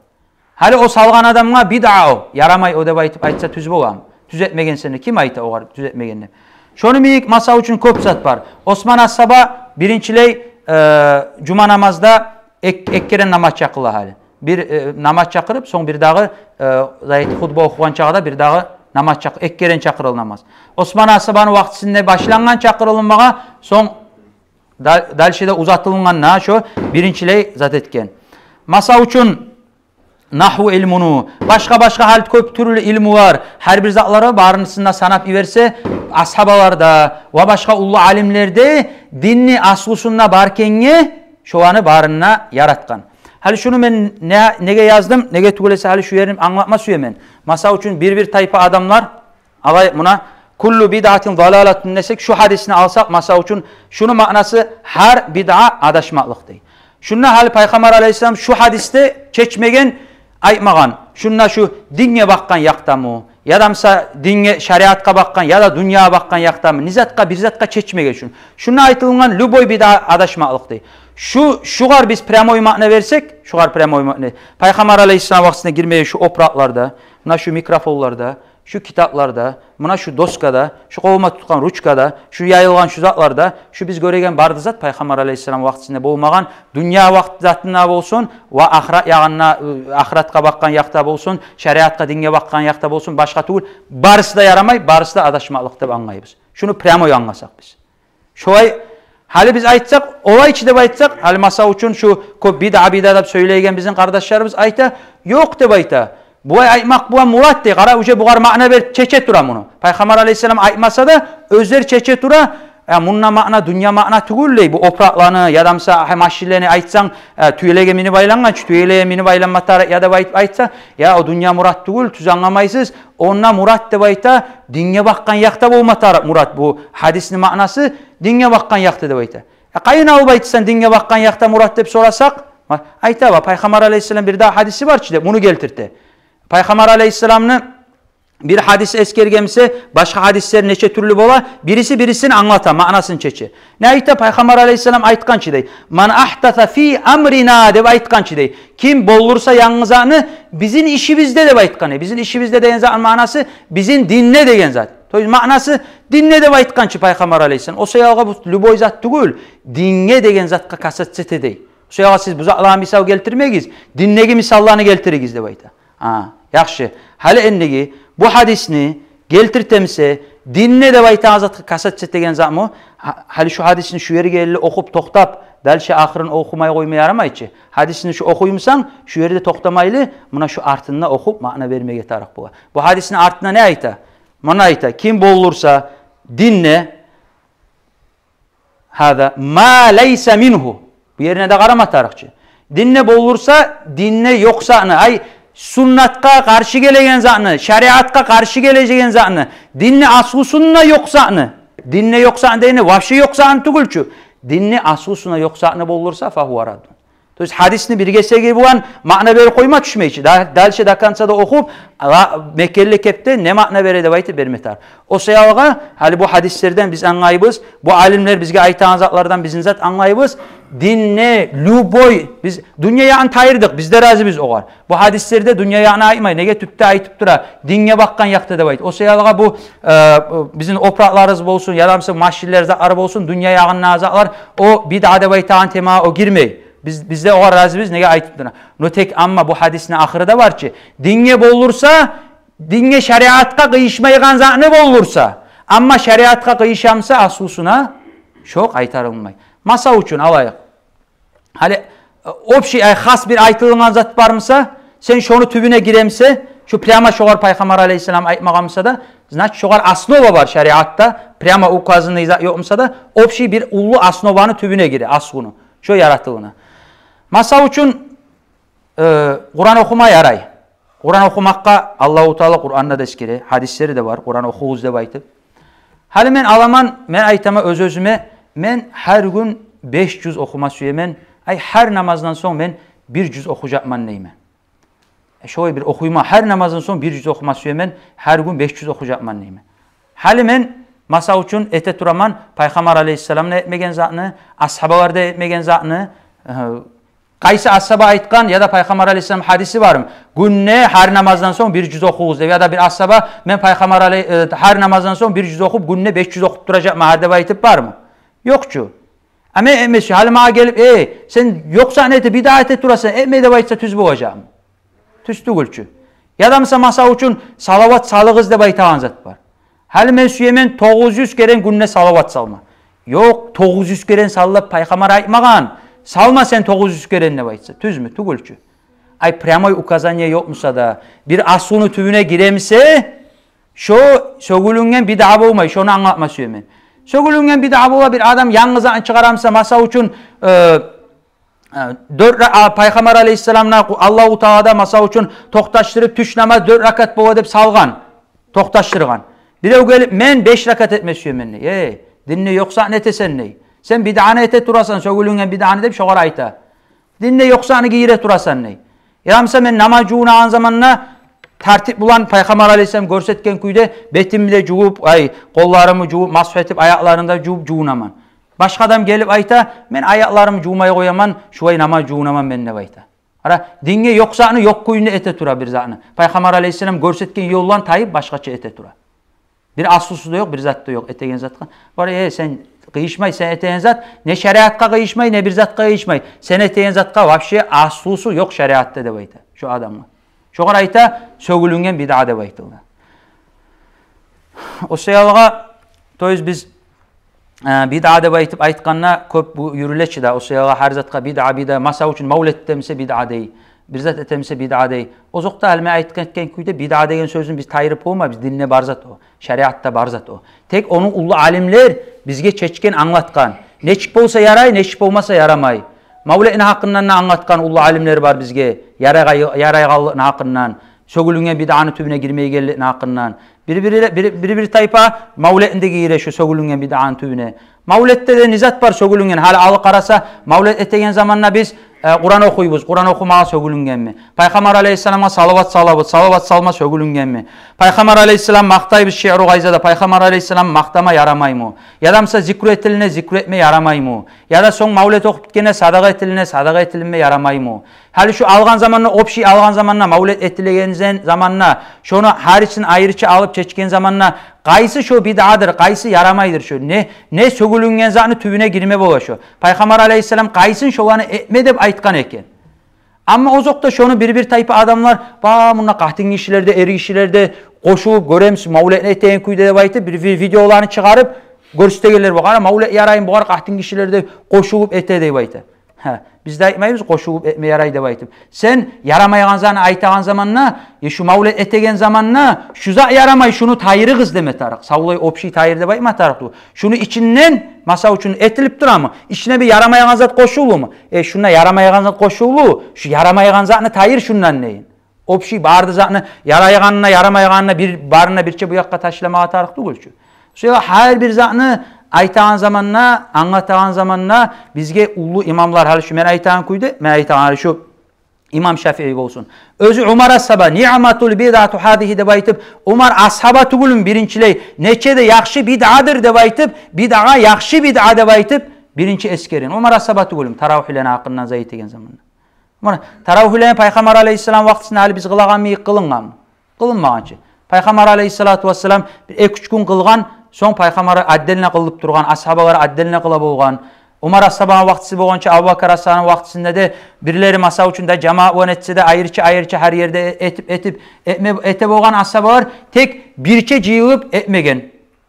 Гьали о салгъан адамгъа бидъа о, ярамай о деп айтып айтса тюз боламы? Тюз этмегенсен де, ким айта огъар тюз этмеген деп? Шону йимик, масала учун, кёп зат бар. Осман асгьаба биринчилей, э, жума намазда эк-, эки керен намаз чакъырыла гьали. Бир, э, намаз чакъырып, сонг бир дагъы, э, зайыт хутба охугъан чагъы да бир дагъы намаз чакъы-, эки керен чакъырыл намаз. Осман асгьабаны вакътисинде башлангъан чакъырылынмагъа, сонг да-, дальше де узатылынгъан, на шо биринчилей зат этген. Масала учун, нагьву илмуну, башгъа-башгъа гьали кёп тюрлю илмулар, гьар бир затлары барысын да санап йиберсе, асгьабаларда ва башгъа уллу алимлерде динни аслусунда бар экенге, шоланы барын да яратгъан. Гьали шуну мен не-, неге яздым, неге тюгюл эсе, гьали шу ерин англатма сюемен. Масала учун, бир-бир тайпа адамлар, алай муна, «Куллу бидъатин далалатун» десек, шу гьадисни алсакъ, масала учун, шуну маънасы: гьар бидъа адашмакълыкъ, дей. Шунда гьали Пайхаммар алейгьиссалам шу гьадисде чечмеген, айтмагъан, шунда шу динге бакъгъан якъдамы, яда буса динге, шариатгъа бакъгъан, яда дюньягъа бакъгъан якъдамы, не затгъа, бир затгъа чечмеген шуну. Шунда айтылынгъан любой бидъа адашмакълыкъ, дей. Шу, шугъар биз прямой маъна берсек, шугъар прямой маъна, Пайхаммар алейгьиссалам вакътисинде гирмеген шу опуракъларда, муна шу микрофонларда, шу китапларда, муна шу доскада, шу къолума тутгъан ручкада, шу яйылгъан шу затларда, шу биз гёреген бары да зат Пайхаммар алейгьиссалам вакътисинде болмагъан, дюнья вакъти затында болсун ва ахырат ягъында, ахыратгъа бакъгъан якъда болсун, шариатгъа, динге бакъгъан якъда болсун, башгъа тюгюл, барысы да ярамай, барысы да адашмакълыкъ деп англайбыз. Шуну прямой англасакъ биз. Шолай, гьали биз айтсакъ, олай чы деп айтсакъ, гьали масала учун шу кёп бидъа, бидъа деп сёйлейген бизин къардашларыбыз айта, ёкъ деп айта. Булай айтмакъ булан мурат, дей, къара, уже бугъар маъна берип чече тура муну. Пайхаммар алейгьиссалам айтмаса да, оьзлер чече тура, я, мунда маъна дюнья маъна тюгюл, дей, бу опуракъланы, яда буса, гьа, машинлени айтсанг, э, тюелеге минип айлангъан чы, тюелеге минип айланма тарыкъ, яда деп айтып айтса, я, о дюнья мурат тюгюл, тюз англамайсыз, онда мурат деп айта, динге бакъгъан якъда болма тарыкъ мурат, бу гьадисни маънасы динге бакъгъан якъда деп айта. Э, къайдан алып айтасан динге бакъгъан якъда мурат деп сорасакъ, ма, айта, ва Пайхаммар алейгьиссалам бир дагъы гьадиси бар чы деп, муну гелтирте. Пайхаммар алейгьиссаламны бир гьадис эсгерген буса, башгъа гьадислер нече тюрлю бола, бириси бирисин англата, маънасын чече. Не айта? Пайхаммар алейгьиссалам айтгъан чы, дей: «Ман агьдаса фи амрина», — деп айтгъан чы, дей. Ким болдурса янгы затны бизин ишибизде деп айтгъан. Э, бизин ишибизде деген затны маънасы бизин динде деген зат. То есть маънасы динде деп айтгъан чы Пайхаммар алейгьиссалам. О саялгъа бу любой зат тюгюл, динге деген затгъа касаться эте, дей. О саялгъа сиз бу затлагъа мисал гелтирмегиз, диндеги мисалланы гелтиригиз деп айта. А, яхшы. Гьали эндиги бу гьадисни гелтиртемсе, динде деп айтагъан затгъа касаться этеген затмы? Гьа-, гьали шу гьадисни шу ерге ерли охуп токътап, дальше ахырын охумай къойма ярамай чы. Гьадисни шу охуй бусанг, шу ерде токътамайлы, муна шу артында охуп маъна бермеге тарыкъ бола. Бу гьадисни артында не айта? Муна айта: «Ким болдурса динде, гьаза ма лайса мингьу». Бу ерине де къарама тарыкъ чы. Динде болдурса, динде ёкъ затны, ай, суннатгъа къаршы гелеген затны, шариатгъа къаршы гелеген затны, динни аслусунда ёкъ затны. Динде ёкъ затны дегени вообще ёкъ затны тюгюл чю. Динни аслусунда ёкъ затны болдурса, фагьува раддун. То есть гьадисни бир гесеги булан маъна берип къойма тюшмей чи. Да-, дальше до конца да охуп, ала-, мекенли кепде не маъна бере деп айтып берме тарыкъ. О саялгъа гьали бу гьадислерден биз англайбыз, бу алимлер бизге айтагъан затлардан биз не зат англайбыз. Динде любой, биз дюнья ягъын тайдырдыкъ, биз де разибиз огъар. Бу гьадислерде дюнья ягъын айтмай, неге тюпде айтып тура, динге бакъгъан якъда деп айтып. О саялгъа бу, э, бизин опуракъларыбыз болсун, яда буса машинлер затлары болсун, дюнья ягъындагъы затлар, о бидъа деп айтагъан темагъа о гирмей. Биз, биз де огъар разибиз, неге айтып тура. Но тек амма бу гьадисни ахыры да бар чы. Динге болурса, динге, шариатгъа къыйышмайгъан затны болурса. Амма шариатгъа къыйышамса аслусуна, шо къайтарылмай. Масал учун алайыкъ. Гьали, э, общий, ай, хас бир айтылынгъан зат бармыса, сен шону тюбюне гиремсе, шу прямо шогъар Пайхаммар алейгьиссалам айтмагъанмыса да, значит, шогъар основа бар шариатда, прямо указанный зат ёкъмуса да, общий бир уллу основаны тюбюне гире, аслуну, шо яратылыгъына. Масал учун, э, Къуран охума ярай. Къуран охумакъгъа Аллагьу Таала Къуранда да эсгере, гьадислери де бар, Къуран охугъуз деп айтып. Гьали мен аламан, мен айтаман оьз-оьзюме, мен гьар гюн беш жюз охума сюемен, ай, гьар намаздан сонг мен бир жюз охужакъман деймен. Э, шолай бир охуйма, гьар намаздан сонг бир жюз охума сюемен, гьар гюн беш жюз охужакъман деймен. Гьали мен, масал учун, эте тураман Пайхаммар алейгьиссалам да этмеген затны, асгьабалар да этмеген затны, э, къайсы асгьаба айтгъан, яда Пайхаммар алейгьиссалам гьадиси бармы? Гюнде гьар намаздан сонг бир жюз охугъуз деп, яда бир асгьаба, мен Пайхаммар алей-, э, гьар намаздан сонг бир жюз охуп, гюнде беш жюз охуп туражакъман гьар деп айтып бармы? Ёкъ чу. А мен этмесе, гьали магъа гелип, э, сен ёкъ затны эте, бидъа эте турасан, этме деп айтса, тюз болажакъмы? Тюз тюгюл чю. Яда буса, масал учун, салават салыгъыз деп айтагъан зат бар. Гьали мен сюемен тогъуз юз керен гюнде салават салма. Ёкъ, тогъуз юз керен сал деп Пайхаммар айтмагъан. Салма сен тогъуз юз керен деп айтса. Тюзмю? Тюгюл чю. Ай, прямой указание ёкъмуса да, бир аслуну тюбюне гиремисе, шо сёгюлюнген бидъа болмай, шону англатма сюемен. Сёгюлюнген бидъа бола, бир адам янгы затны чыгъарамыса, масал учун, э, Э, дёрт ра-, а, Пайхаммар алейгьиссаламны Аллагьу Таала да, масал учун, токъташдырып, тюш намаз дёрт ракат бола деп салгъан, токъташдыргъан. Бирев гелип, мен беш ракат этме сюемен дей. Э, динде ёкъ затны этесен дей. Сен бидъаны эте турасан, сёгюлюнген бидъаны деп шогъар айта. Динде ёкъ затны гийире турасан дей. Яда буса мен намаз жувунагъан заманда тартип булан Пайхаммар алейгьиссалам гёрсетген кюйде бетимни де жувуп, ай, къолларымны жувуп, масгь этип, аякъларымны да жувуп жувунаман. Башгъа адам гелип айта, мен аякъларымны жувмай къояман, шулай намаз жувунаман мен деп айта. Ара, динге ёкъ затны ёкъ кюйде эте тура бир затны. Пайхаммар алейгьиссалам гёрсетген ёлдан тайып башгъача эте тура. Бир аслусу да ёкъ, бир зат да ёкъ этеген затгъа. Бар, э, сен къыйышмай, сен этеген зат не шариатгъа къыйышмай, не бир затгъа къыйышмай. Сен этеген затгъа вообще аслусу ёкъ шариатда деп айта шо адамгъа. Шогъар айта сёгюлюнген бидъа деп айтылды. О саялгъа, то есть биз, э, бидъа деп айтып айтгъанда кёп бу юрюле чи да, о саялгъа гьар затгъа бидъа, бидъа, масал учун, мавлет этемисе бидъа дей, бир зат этемисе бидъа дей. Озокъда, гьали мен айтгъан этген кюйде бидъа деген сёзню биз тайдырып болмайбыз, динде бар зат о, шариатда бар зат о. Тек ону уллу алимлер бизге чечген, англатгъан. Нечик болса ярай, нечик болмаса ярамай. Мавлетни гьакъындан да англатгъан уллу алимлер бар бизге, ярайгъа-, ярайгъанлыкъны гьакъындан, сёгюлюнген бидъаны тюбюне гирмейгенликни гьакъындан. Бир-бир, бир-бир тайпа мавлетни де гийире шо сёгюлюнген бидъаны тюбюне. Мавлетде де не зат бар сёгюлюнген? Гьали алып къараса, мавлет этеген заманда биз, э, Къуран охуйбуз, Къуран охумагъа сёгюлюнгенми? Пайхаммар алейгьиссаламгъа салават салабыз, салават салма сёгюлюнгенми? Пайхаммар алейгьиссалам макътайбыз шиъру гъайзада, Пайхаммар алейгьиссалам макътама ярамаймы? Яда буса зикру этилине, зикру этме ярамаймы? Яда сонг мавлет охуп битгенде садагъа этилине, садагъа этилинме ярамаймы? Гьали шо алгъан заманда, общий алгъан заманда, мавлет этилеген зен-, заманда, шону гьарисин айрыча алып чечген заманда, къайсы шо бидъадыр, къайсы ярамайдыр шо? Не, не сёгюлюнген затны тюбюне гирме бола шо? Пайхаммар алейгьиссалам къайсын шоланы этме деп айтгъан экен? Амма озокъда, шону бир-бир тайпа адамлар, ба, мунда къатын гишилер де, эр гишилер де къошулуп, гёремисиз, мавлетни этеген кюйде деп айтып, бир ви-, видеоланы чыгъарып гёрсетегенлер бар. Къара, мавлет яраймы бугъар, къатын гишилер де къошулуп эте деп айта. Гьа, биз де айтмайбыз къошулуп этме ярай деп айтып. Сен ярамайгъан затны айтагъан заманда, э, шу мавлет этеген заманда, шу зат ярамай, шуну тайдырыгъыз деме тарыкъ. Савлай общий тайдыр деп айтма тарыкъ тюгюл. Шуну ичинден, масал учун, этилип турамы? Ичине бир ярамайгъан зат къошулдуму? Э, шунда ярамайгъан зат къошулду, шу ярамайгъан затны тайдыр шундан дейин. Общий бары да затны, ярайгъанын, ярамайгъанын бир, барын да бирче бу якъгъа ташламагъа тарыкъ тюгюл чю. Шолай гьар бир затны айтагъан заманда, англатагъан заманда бизге уллу имамлар, гьали шу мен айтагъан кюйде, мен айтагъан гьали шу имам Шафии болсун. Оьзю Умар асгьаба, «Ниъматул бидъату гьазигьи» деп айтып, Умар асгьаба тюгюлмю биринчилей, нече де яхшы бидъадыр деп айтып, бидъагъа яхшы бидъа деп айтып, биринчи эсгерген. Умар асгьаба тюгюлмю, таравигьлени гьакъындан зат этеген заманда. Муна, таравигьлени Пайхаммар алейгьиссалам вакътисинде гьали биз къылагъанмы, къылынгъанмы? Къылынмагъан чы. Пайхаммар алейгьиссалату вассалам бир эки-уьч гюн къылгъан, сонг Пайхаммар отдельно къылып тургъан, асгьабалар отдельно къыла болгъан. Умар асгьабаны вакътиси болгъанча, Абубакар асгьабаны вакътисинде де бирлери, масал учун, да жамаат булан этсе де, айрыча-айрыча гьар ерде этип, этип, этме, эте болгъан асгьабалар тек бирче жыйылып этмеген.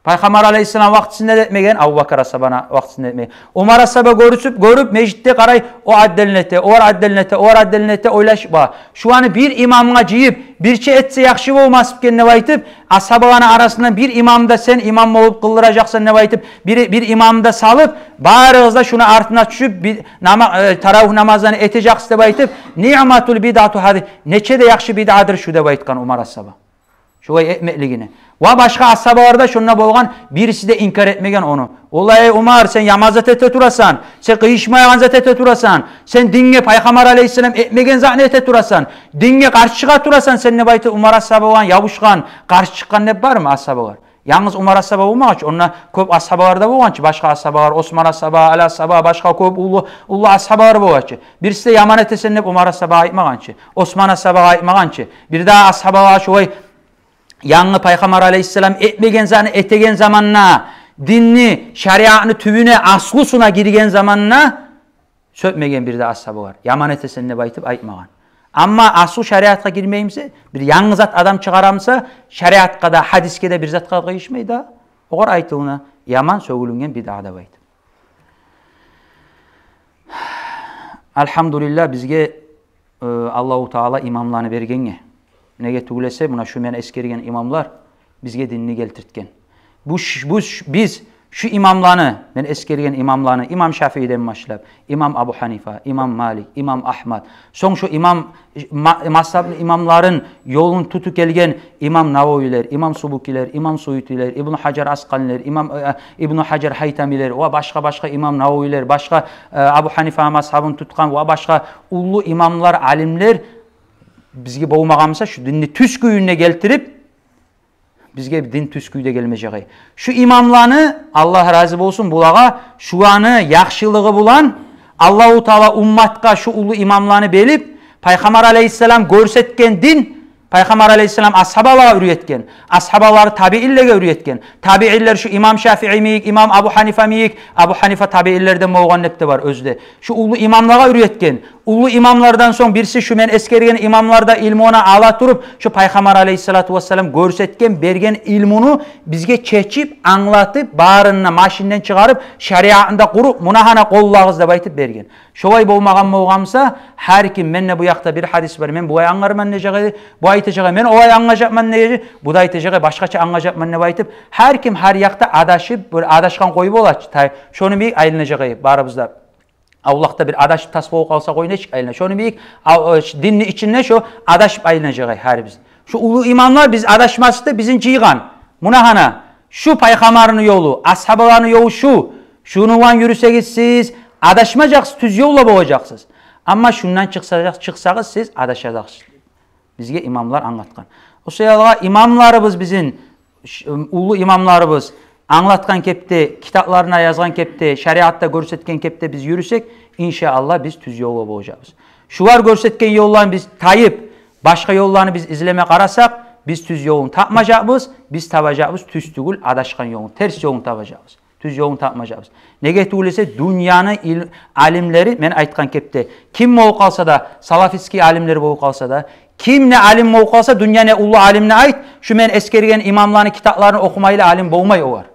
Пайхаммар алейгьиссалам вакътисинде де этмеген, Абубакар асгьабаны вакътисинде этмеген. Умар асгьаба гёрюп, гёрюп, межитде къарай, о отдельно эте, олар отдельно эте, олар отдельно эте, ойлашып, ба, шуланы бир имамгъа жыйып, бирче этсе яхшы болмасмы экен деп айтып, асгьабаланы арасындан бир имамны да сен имам болуп къылдыражакъсан деп айтып, бир, бир имамны да салып, барыгъыз да шуну артына тюшюп, бир нама-, э, таравигь намазланы этежексиз деп айтып, «Ниъматул бидъату гьазигьи», нече де яхшы бидъадыр шу деп айтгъан Умар асгьаба. Шулай этмеклигине. Ва башгъа асгьабалар да, шонда болгъан бириси де инкар этмеген ону. Олай, эй Умар, сен яман зат эте турасан, сен къыйышмайгъан зат эте турасан, сен динге Пайхаммар алейгьиссалам этмеген затны эте турасан, динге къаршы чыгъа турасан сен деп айтып, Умар асгьаба булан ябушгъан, къаршы чыкъгъан деп бармы асгьабалар? Янгыз Умар асгьаба болмагъан чы, онда кёп асгьабалар да болгъан чы, башгъа асгьабалар, Осман асгьаба, Али асгьаба, башгъа кёп уллу, уллу асгьабалар болгъан чы. Бириси де яман этесен деп Умар асгьабагъа айтмагъан чы, Осман асгьабагъа айтмагъан чы. Бир дагъы асгьабагъа шулай янгы Пайхаммар алейгьиссалам этмеген затны этеген заманда, динни, шариатны тюбюне, аслусуна гирген заманда сёкмеген бир де асгьабалар. Яман этесен деп айтып айтмагъан. Амма аслу шариатгъа гирмеймисе, бир янгы зат адам чыгъарамыса, шариатгъа да, гьадисге де, бир затгъа къыйышмай да, огъар айтылына яман, сёгюлюнген бидъа деп айтып. Альгьамдулиллагь, бизге, э, Аллагьу Таала имамланы бергенге. Неге тюгюл эсе, муна шу мен эсгерген имамлар бизге динни гелтиртген. Бу ш-, бу ш-, биз шу имамланы, мен эсгерген имамланы, имам Шафииден башлап, имам Абу Гьанифа, имам Малик, имам Агьмад, сонг шу имам, ма-, мазгьабны имамларын ёлун тутуп гелген имам Нававилер, имам Субукилер, имам Суютилер, Ибну Гьажар Аскъаланилер, имам, э, Ибну Гьажар Гьайтамилер ва башгъа-башгъа имам Нававилер, башгъа, э, Абу Гьанифа мазгьабын тутгъан ва башгъа уллу имамлар, алимлер бизге болмагъан буса, шу динни тюз кюйюнде гелтирип, бизге дин тюз кюйде гелмежек эди. Шу имамланы, Аллагь рази болсун булагъа, шуланы яхшылыгъы булан Аллагьу Таала умматгъа шу уллу имамланы берип, Пайхаммар алейгьиссалам гёрсетген дин, Пайхаммар алейгьиссалам асгьабалагъа уьйретген, асгьабалар табиинлеге уьйретген, табиинлер шу имам Шафии йимик, имам Абу Гьанифа йимик, Абу Гьанифа табиинлерден болгъан деп де бар оьзю де. Шу уллу имамлагъа уьйретген. Уллу имамлардан сонг бириси шу мен эсгерген имамлар да илмуну ала туруп, шу Пайхаммар алейгьиссалату вассалам гёрсетген, берген илмуну бизге чечип, англатып, барын да машинден чыгъарып, шариатны да къуруп, муна гьана къоллагъыз деп айтып берген. Шолай болмагъан болгъан буса, гьар ким, менде бу якъда бир гьадис бар, мен булай англарман дежек эди, бу айтажакъ эди, мен олай англажакъман дежек эди, бу да айтажакъ эди, башгъача англажакъман деп айтып, гьар ким гьар якъда адашып, бир адашгъан къой бола чы, тай, шону йимик айланажакъ эди барыбыз да. Авлакъда бир адашып тас болуп къалса, къой нечик айлана. Шону йимик, ав-, э, ш-, динни ичинде шо адашып айланажакъ эди гьарибиз. Шу уллу имамлар биз адашмасыкъ деп бизин жыйгъан. Муна гьана, шу Пайхаммарны ёлу, асгьабаланы ёлу шу. Шуну булан юрюсегиз, сиз адашмажакъсыз, тюз ёлда болажакъсыз. Амма шундан чыкъса-, чыкъсагъыз, сиз адашажакъсыз. Бизге имамлар англатгъан. О саялы имамларыбыз бизин, ш-, уллу имамларыбыз англатгъан кепде, китапларына язгъан кепде, шариатда гёрсетген кепде биз юрюсек, иншааллагь, биз тюз ёлда болажакъбыз. Шулар гёрсетген ёлдан биз тайып, башгъа ёлланы биз излеме къарасакъ, биз тюз ёлун тапмажакъбыз, биз табажакъбыз тюз тюгюл, адашгъан ёлун, терс ёлун табажакъбыз. Тюз ёлун тапмажакъбыз. Неге тюгюл эсе, дюньяны ил-, алимлери, мен айтгъан кепде, ким болуп къалса да, салафистский алимлер болуп къалса да, ким не алим болуп къалса, дюньяны уллу алимни айт, шу мен эсгерген имамланы китапларын охумайлы алим болмай олар.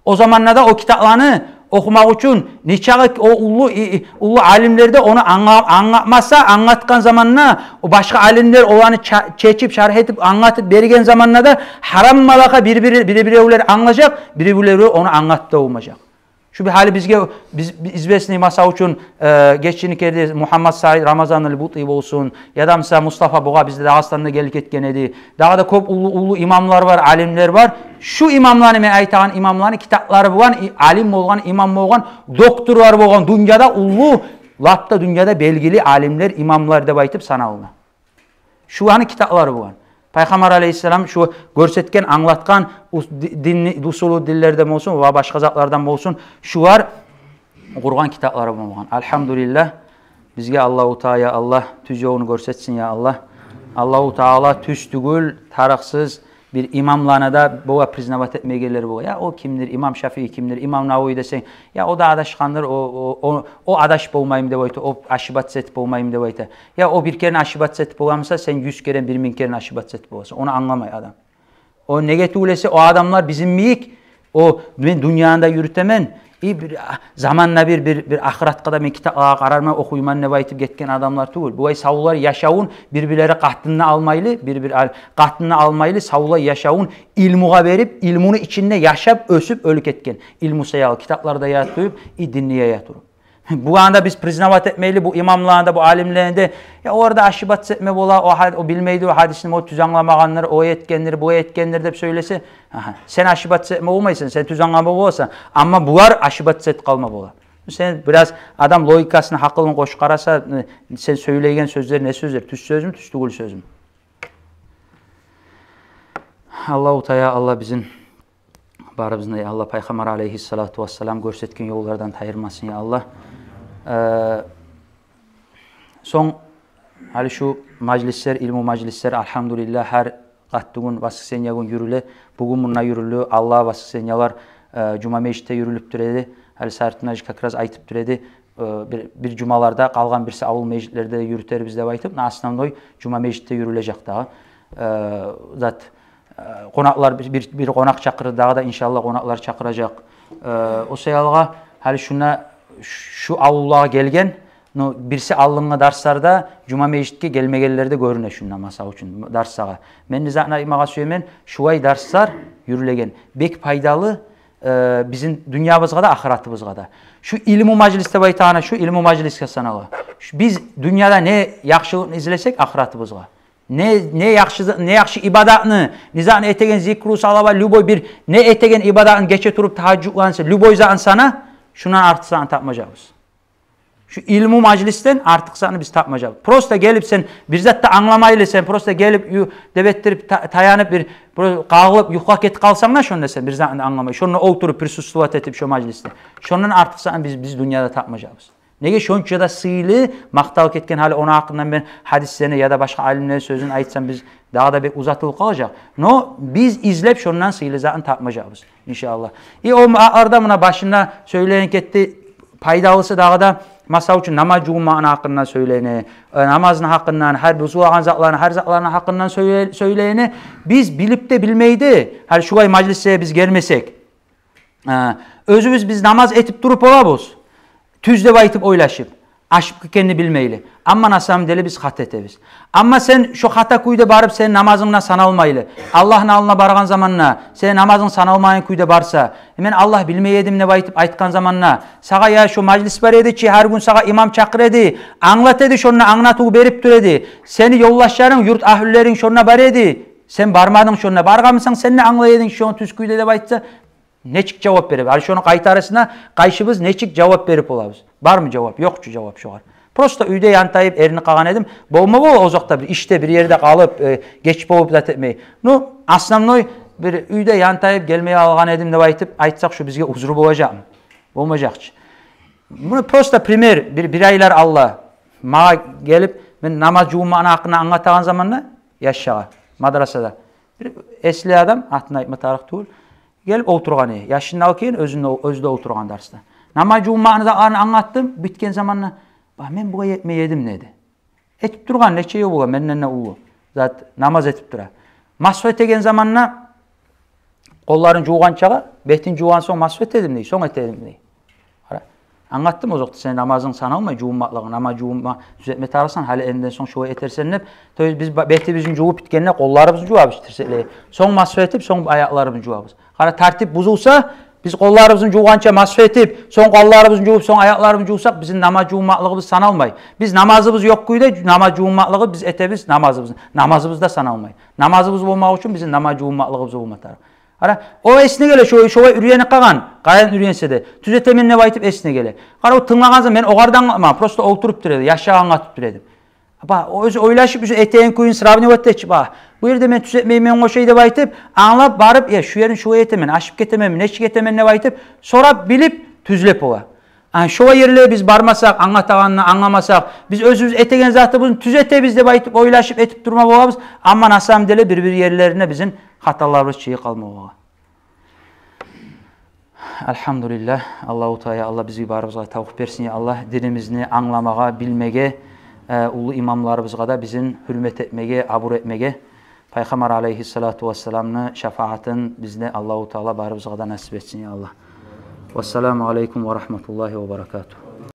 О заманда да о китапланы охумакъ учун нечакъы о уллу, и, и, уллу алимлер де ону англа-, англатмаса, англатгъан заманда, о башгъа алимлер оланы ча-, чечип, шаргь этип, англатып берген заманда да, гьарам малакъа бир-бир-, бир-биревлер англажакъ, бир-биревлер ону англатып да болмажакъ. Шу бир гьали бизге, биз, биз известный, масал учун, э, гечиники эди Мугьаммад Саид Рамазан аль-Бутий болсун, яда, мисал, Мустафа Бугъа бизде Дагъыстанда гелип гетген эди. Дагъы да кёп уллу, уллу имамлар бар, алимлер бар. Шу имамланы, мен айтагъан имамланы китаплары болгъан, и-, алим болгъан, имам болгъан, докторлар болгъан, дюньяда уллу, лап да дюньяда белгили алимлер, имамлар деп айтып саналына. Шуланы китаплары болгъан. Пайхаммар алейгьиссалам шу гёрсетген, англатгъан ус-, ди-, динни, усулу динлерден болсун ва башгъа затлардан болсун, шулар къургъан китаплары болгъан. Альгьамдулиллагь, бизге Аллагьу Таала, я Аллагь, тюз ёлну гёрсетсин, я Аллагь. Аллагьу Таала тюз тюгюл, тарыкъсыз бир имамланы да бола признавать этмейгенлер бола. Я о кимдир, имам Шафии кимдир, имам Нававий десенг, я о да адашгъандыр, о, о, о, о адашып болмаймы деп айта, о ошибаться этип болмаймы деп айта. Я о бир керен ошибаться этип боламыса, сен юз керен, бир минг керен ошибаться этип боласан. Ону англамай адам. О неге тюгюл эсе, о адамлар бизин йимик, о, мен дюньяны да юрютемен, и бир, а, заманда бир, бир, бир ахыратгъа да мен китаплагъа къарарман, охуйман деп айтып гетген адамлар тюгюл. Булай савлай яшавун бир-бирлери къатын да алмайлы, бир-бир ал-, къатын да алмайлы, савлай яшавун илмугъа берип, илмуну ичинде яшап, оьсюп, оьлюп гетген. Илму саялы китаплар да язып, и динни яя туруп. Буланы да биз признавать этмейли, бу имамланы да, бу алимлени де. Я олар да ошибаться этме бола, о гьад-, о билмейди, о гьадисни о тюз англамагъандыр, о этгендир, бу этгендир деп сёйлесе. Агьа, сен ошибаться этме болмайсан, сен тюз англама боласан. Амма булар ошибаться этип къалма бола. Сен бираз адам логикасын, гьакъылын къошуп къараса, э, сен сёйлейген сёзлер не сёзлер? Тюз сёзмю, тюз тюгюл сёзмю? Аллагьу Таала, Аллагь бизин барыбызны, я Аллагь, Пайхаммар алейгьиссалату вассалам гёрсетген ёллардан тайдырмасын, я Аллагь. Э, сонг, гьали шу мажлислер, илму мажлислер, альгьамдулиллагь, гьар къаттыгюн, воскресенье гюн юрюле. Бугюн мунда юрюлдю, алда воскресеньелер, э, жума межитде юрюлюп тура эди. Гьали Саритдин гьажи как раз айтып тура эди, э, бир, бир жумаларда, къалгъан бирси авул межитлерде юрютербиз деп айтып, на основной жума межитде юрюлежек дагъы. Э, зат, э, къонакълар, бир, бир, бир къонакъ чакъырды, дагъы да, иншаллагь, къонакълар чакъыражакъ. Э, о саялгъа, гьали шунда, шу авуллагъа гелген, но бирси алдынгъы дарсларда жума межитге гелмегенлер де гёрюне шунда, масал учун, дарслагъа. Мен не затны айтмагъа сюемен, шулай дарслар юрюлеген бек пайдалы, э, бизин дюньябызгъа да, ахыратыбызгъа да. Шу илму мажлис деп айтагъаны, шу илму мажлисге санала. Шу биз дюньяда не яхшылыкъны излесек ахыратыбызгъа, не, не яхшы, не яхшы ибадатны, не затны этеген, зикру, салават, любой бир не этеген ибадатны, гече туруп тагьажжудланы, любой затны сана, шундан артыкъ затны тапмажакъбыз. Шу илму мажлисден артыкъ затны биз тапмажакъбыз. Просто гелип сен бир зат да англамайлы, сен просто гелип ю-, деп этдирип та-, таянып бир, бир къагъылып юхлап гетип къалсанг да, шонда сен бир затны англамай, шонда олтуруп присутствовать этип шо мажлисде, шондан артыкъ затны биз, биз дюньяда тапмажакъбыз. Неге шонча да сыйлы, макъталып гетген, гьали ону гьакъындан мен гьадислени яда башгъа алимлени сёзюн айтсам, биз дагъы да бек узатылып къалажакъ. Но биз излеп шондан сыйлы затны тапмажакъбыз, иншаллагь. И о ма-, арада муна башында сёйленип гетди, пайдалысы дагъы да, масал учун, намаз жувунмакъны гьакъындан сёйлени, э, намазны гьакъындан, гьар бузулагъан затланы, гьар затланы гьакъындан сёйле-, сёйлени. Биз билип де билмей де, гьали шулай мажлислеге биз гелмесек, э, оьзюбюз биз намаз этип туруп болабыз, тюз деп айтып ойлашып, ашып гетгенни билмейли. Амма на самом деле биз хата этебиз. Амма сен шо хата кюйде барып, сени намазынг да саналмайлы, Аллагьны алдына баргъан заманда сени намазынг саналмайгъан кюйде барса, э, мен Аллагь билмей эдим деп айтып айтгъан заманда, сагъа, я, шо мажлис бар эди чи, гьар гюн сагъа имам чакъыра эди, англата эди, шонда англатыв берип тура эди, сени ёлдашларынг, юрт агьлюлеринг шонда бар эди, сен бармадынг шонда, баргъанмысанг, сен де англай эдинг шону тюз кюйде деп айтса, нечик жавап берип? Гьали шону къайтарысына къайсыбыз нечик жавап берип болабыз? Бармы жавап? Ёкъ чу жавап шогъар. Просто уьйде янтайып эринип къалгъан эдим. Болма бола, озокъда, бир ишде, бир ерде къалып, э, геч болуп зат этмей. Ну, основной, бир уьйде янтайып гелмей къалгъан эдим деп айтып айтсакъ, шу бизге узру болажакъмы? Болмажакъ чы. Муну просто пример, бир, бир айлар алда магъа гелип, мен намаз жувунмакъны гьакъында англатагъан заманда, яшлагъа, мадрасада, бир эсли адам, атын айтма тарыкъ тюгюл, гелип олтургъан эди. Яшын да алып гелген, оьзю де, оьзю де олтургъан дарсда. Намаз жувунмакъны затларын англатдым, битген заманда, ба, мен булай этмей эдим, деди. Этип тургъан нече йыл бола, менден де уллу зат намаз этип тура. Масгь этеген заманда къолларын жувгъанчагъа, бетин жувгъан сонг масгь эте эдим, дей, сонг эте эдим, дей. Къара, англатдым озокъда, сени намазынг саналмай, жувунмакълыгъынг, намаз жувунма, тюзетме тарыкъсан, гьали энден сонг шулай этерсен деп. То есть биз ба-, бетибизни жувуп битгенде, къолларыбызны жувабыз тирсеклей. Сонг масгь этип, сонг аякъларыбызны жувабыз. Къара, тартип бузулса, Биз къолларыбызны жувгъанча масгь этип, сонг къолларыбызны жувуп, сонг аякъларыбызны жувсакъ, бизин намаз жувунмакълыгъыбыз саналмай. Биз намазыбыз ёкъ кюйде намаз жувунмакълыгъы биз этебиз намазыбызны. Намазыбыз да саналмай. Намазыбыз болмакъ учун бизин намаз жувунмакълыгъыбыз болма тарыкъ. Къара, о эсине геле, шо, шолай уьйренип къалгъан, къайдан уьйренсе де, тюз этемен деп айтып эсине геле. Къара, о тынглагъан заман мен огъар да англатмагъан, просто олтуруп тура эди, яшлагъа англатып тура эдим. Ба, о оьзю ойлашып, оьзю этеген кюйюн сравнивать этчи, ба, бу ерде мен тюз этмеймен, о шей деп айтып, англап барып, э, шу ерин шулай этемен, ашып гетеменми, нечик этемен деп айтып, сорап, билип, тюзлеп бола. Ана шолай ерлеге биз бармасакъ, англатагъанны англамасакъ, биз оьзюбюз этеген затыбызны тюз этебиз деп айтып, ойлашып этип турма болабыз. Амма на самом деле бир-бир ерлерине бизин хаталарыбыз чыгъып къалма бола. Альгьамдулиллагь, Аллагьу Таала, я Аллагь, бизге барыбызгъа тавпикъ берсин, я Аллагь, динибизни англамагъа, билмеге, э, уллу имамларыбызгъа да бизин гьюрмет этмеге, абур этмеге. Пайхаммар алейгьиссалату вассаламны шафагьатын бизге Аллагьу Таала барыбызгъа да насип этсин, я Аллагь. Вассаламу алейкум ва рагьматуллагьи ва баракатугь.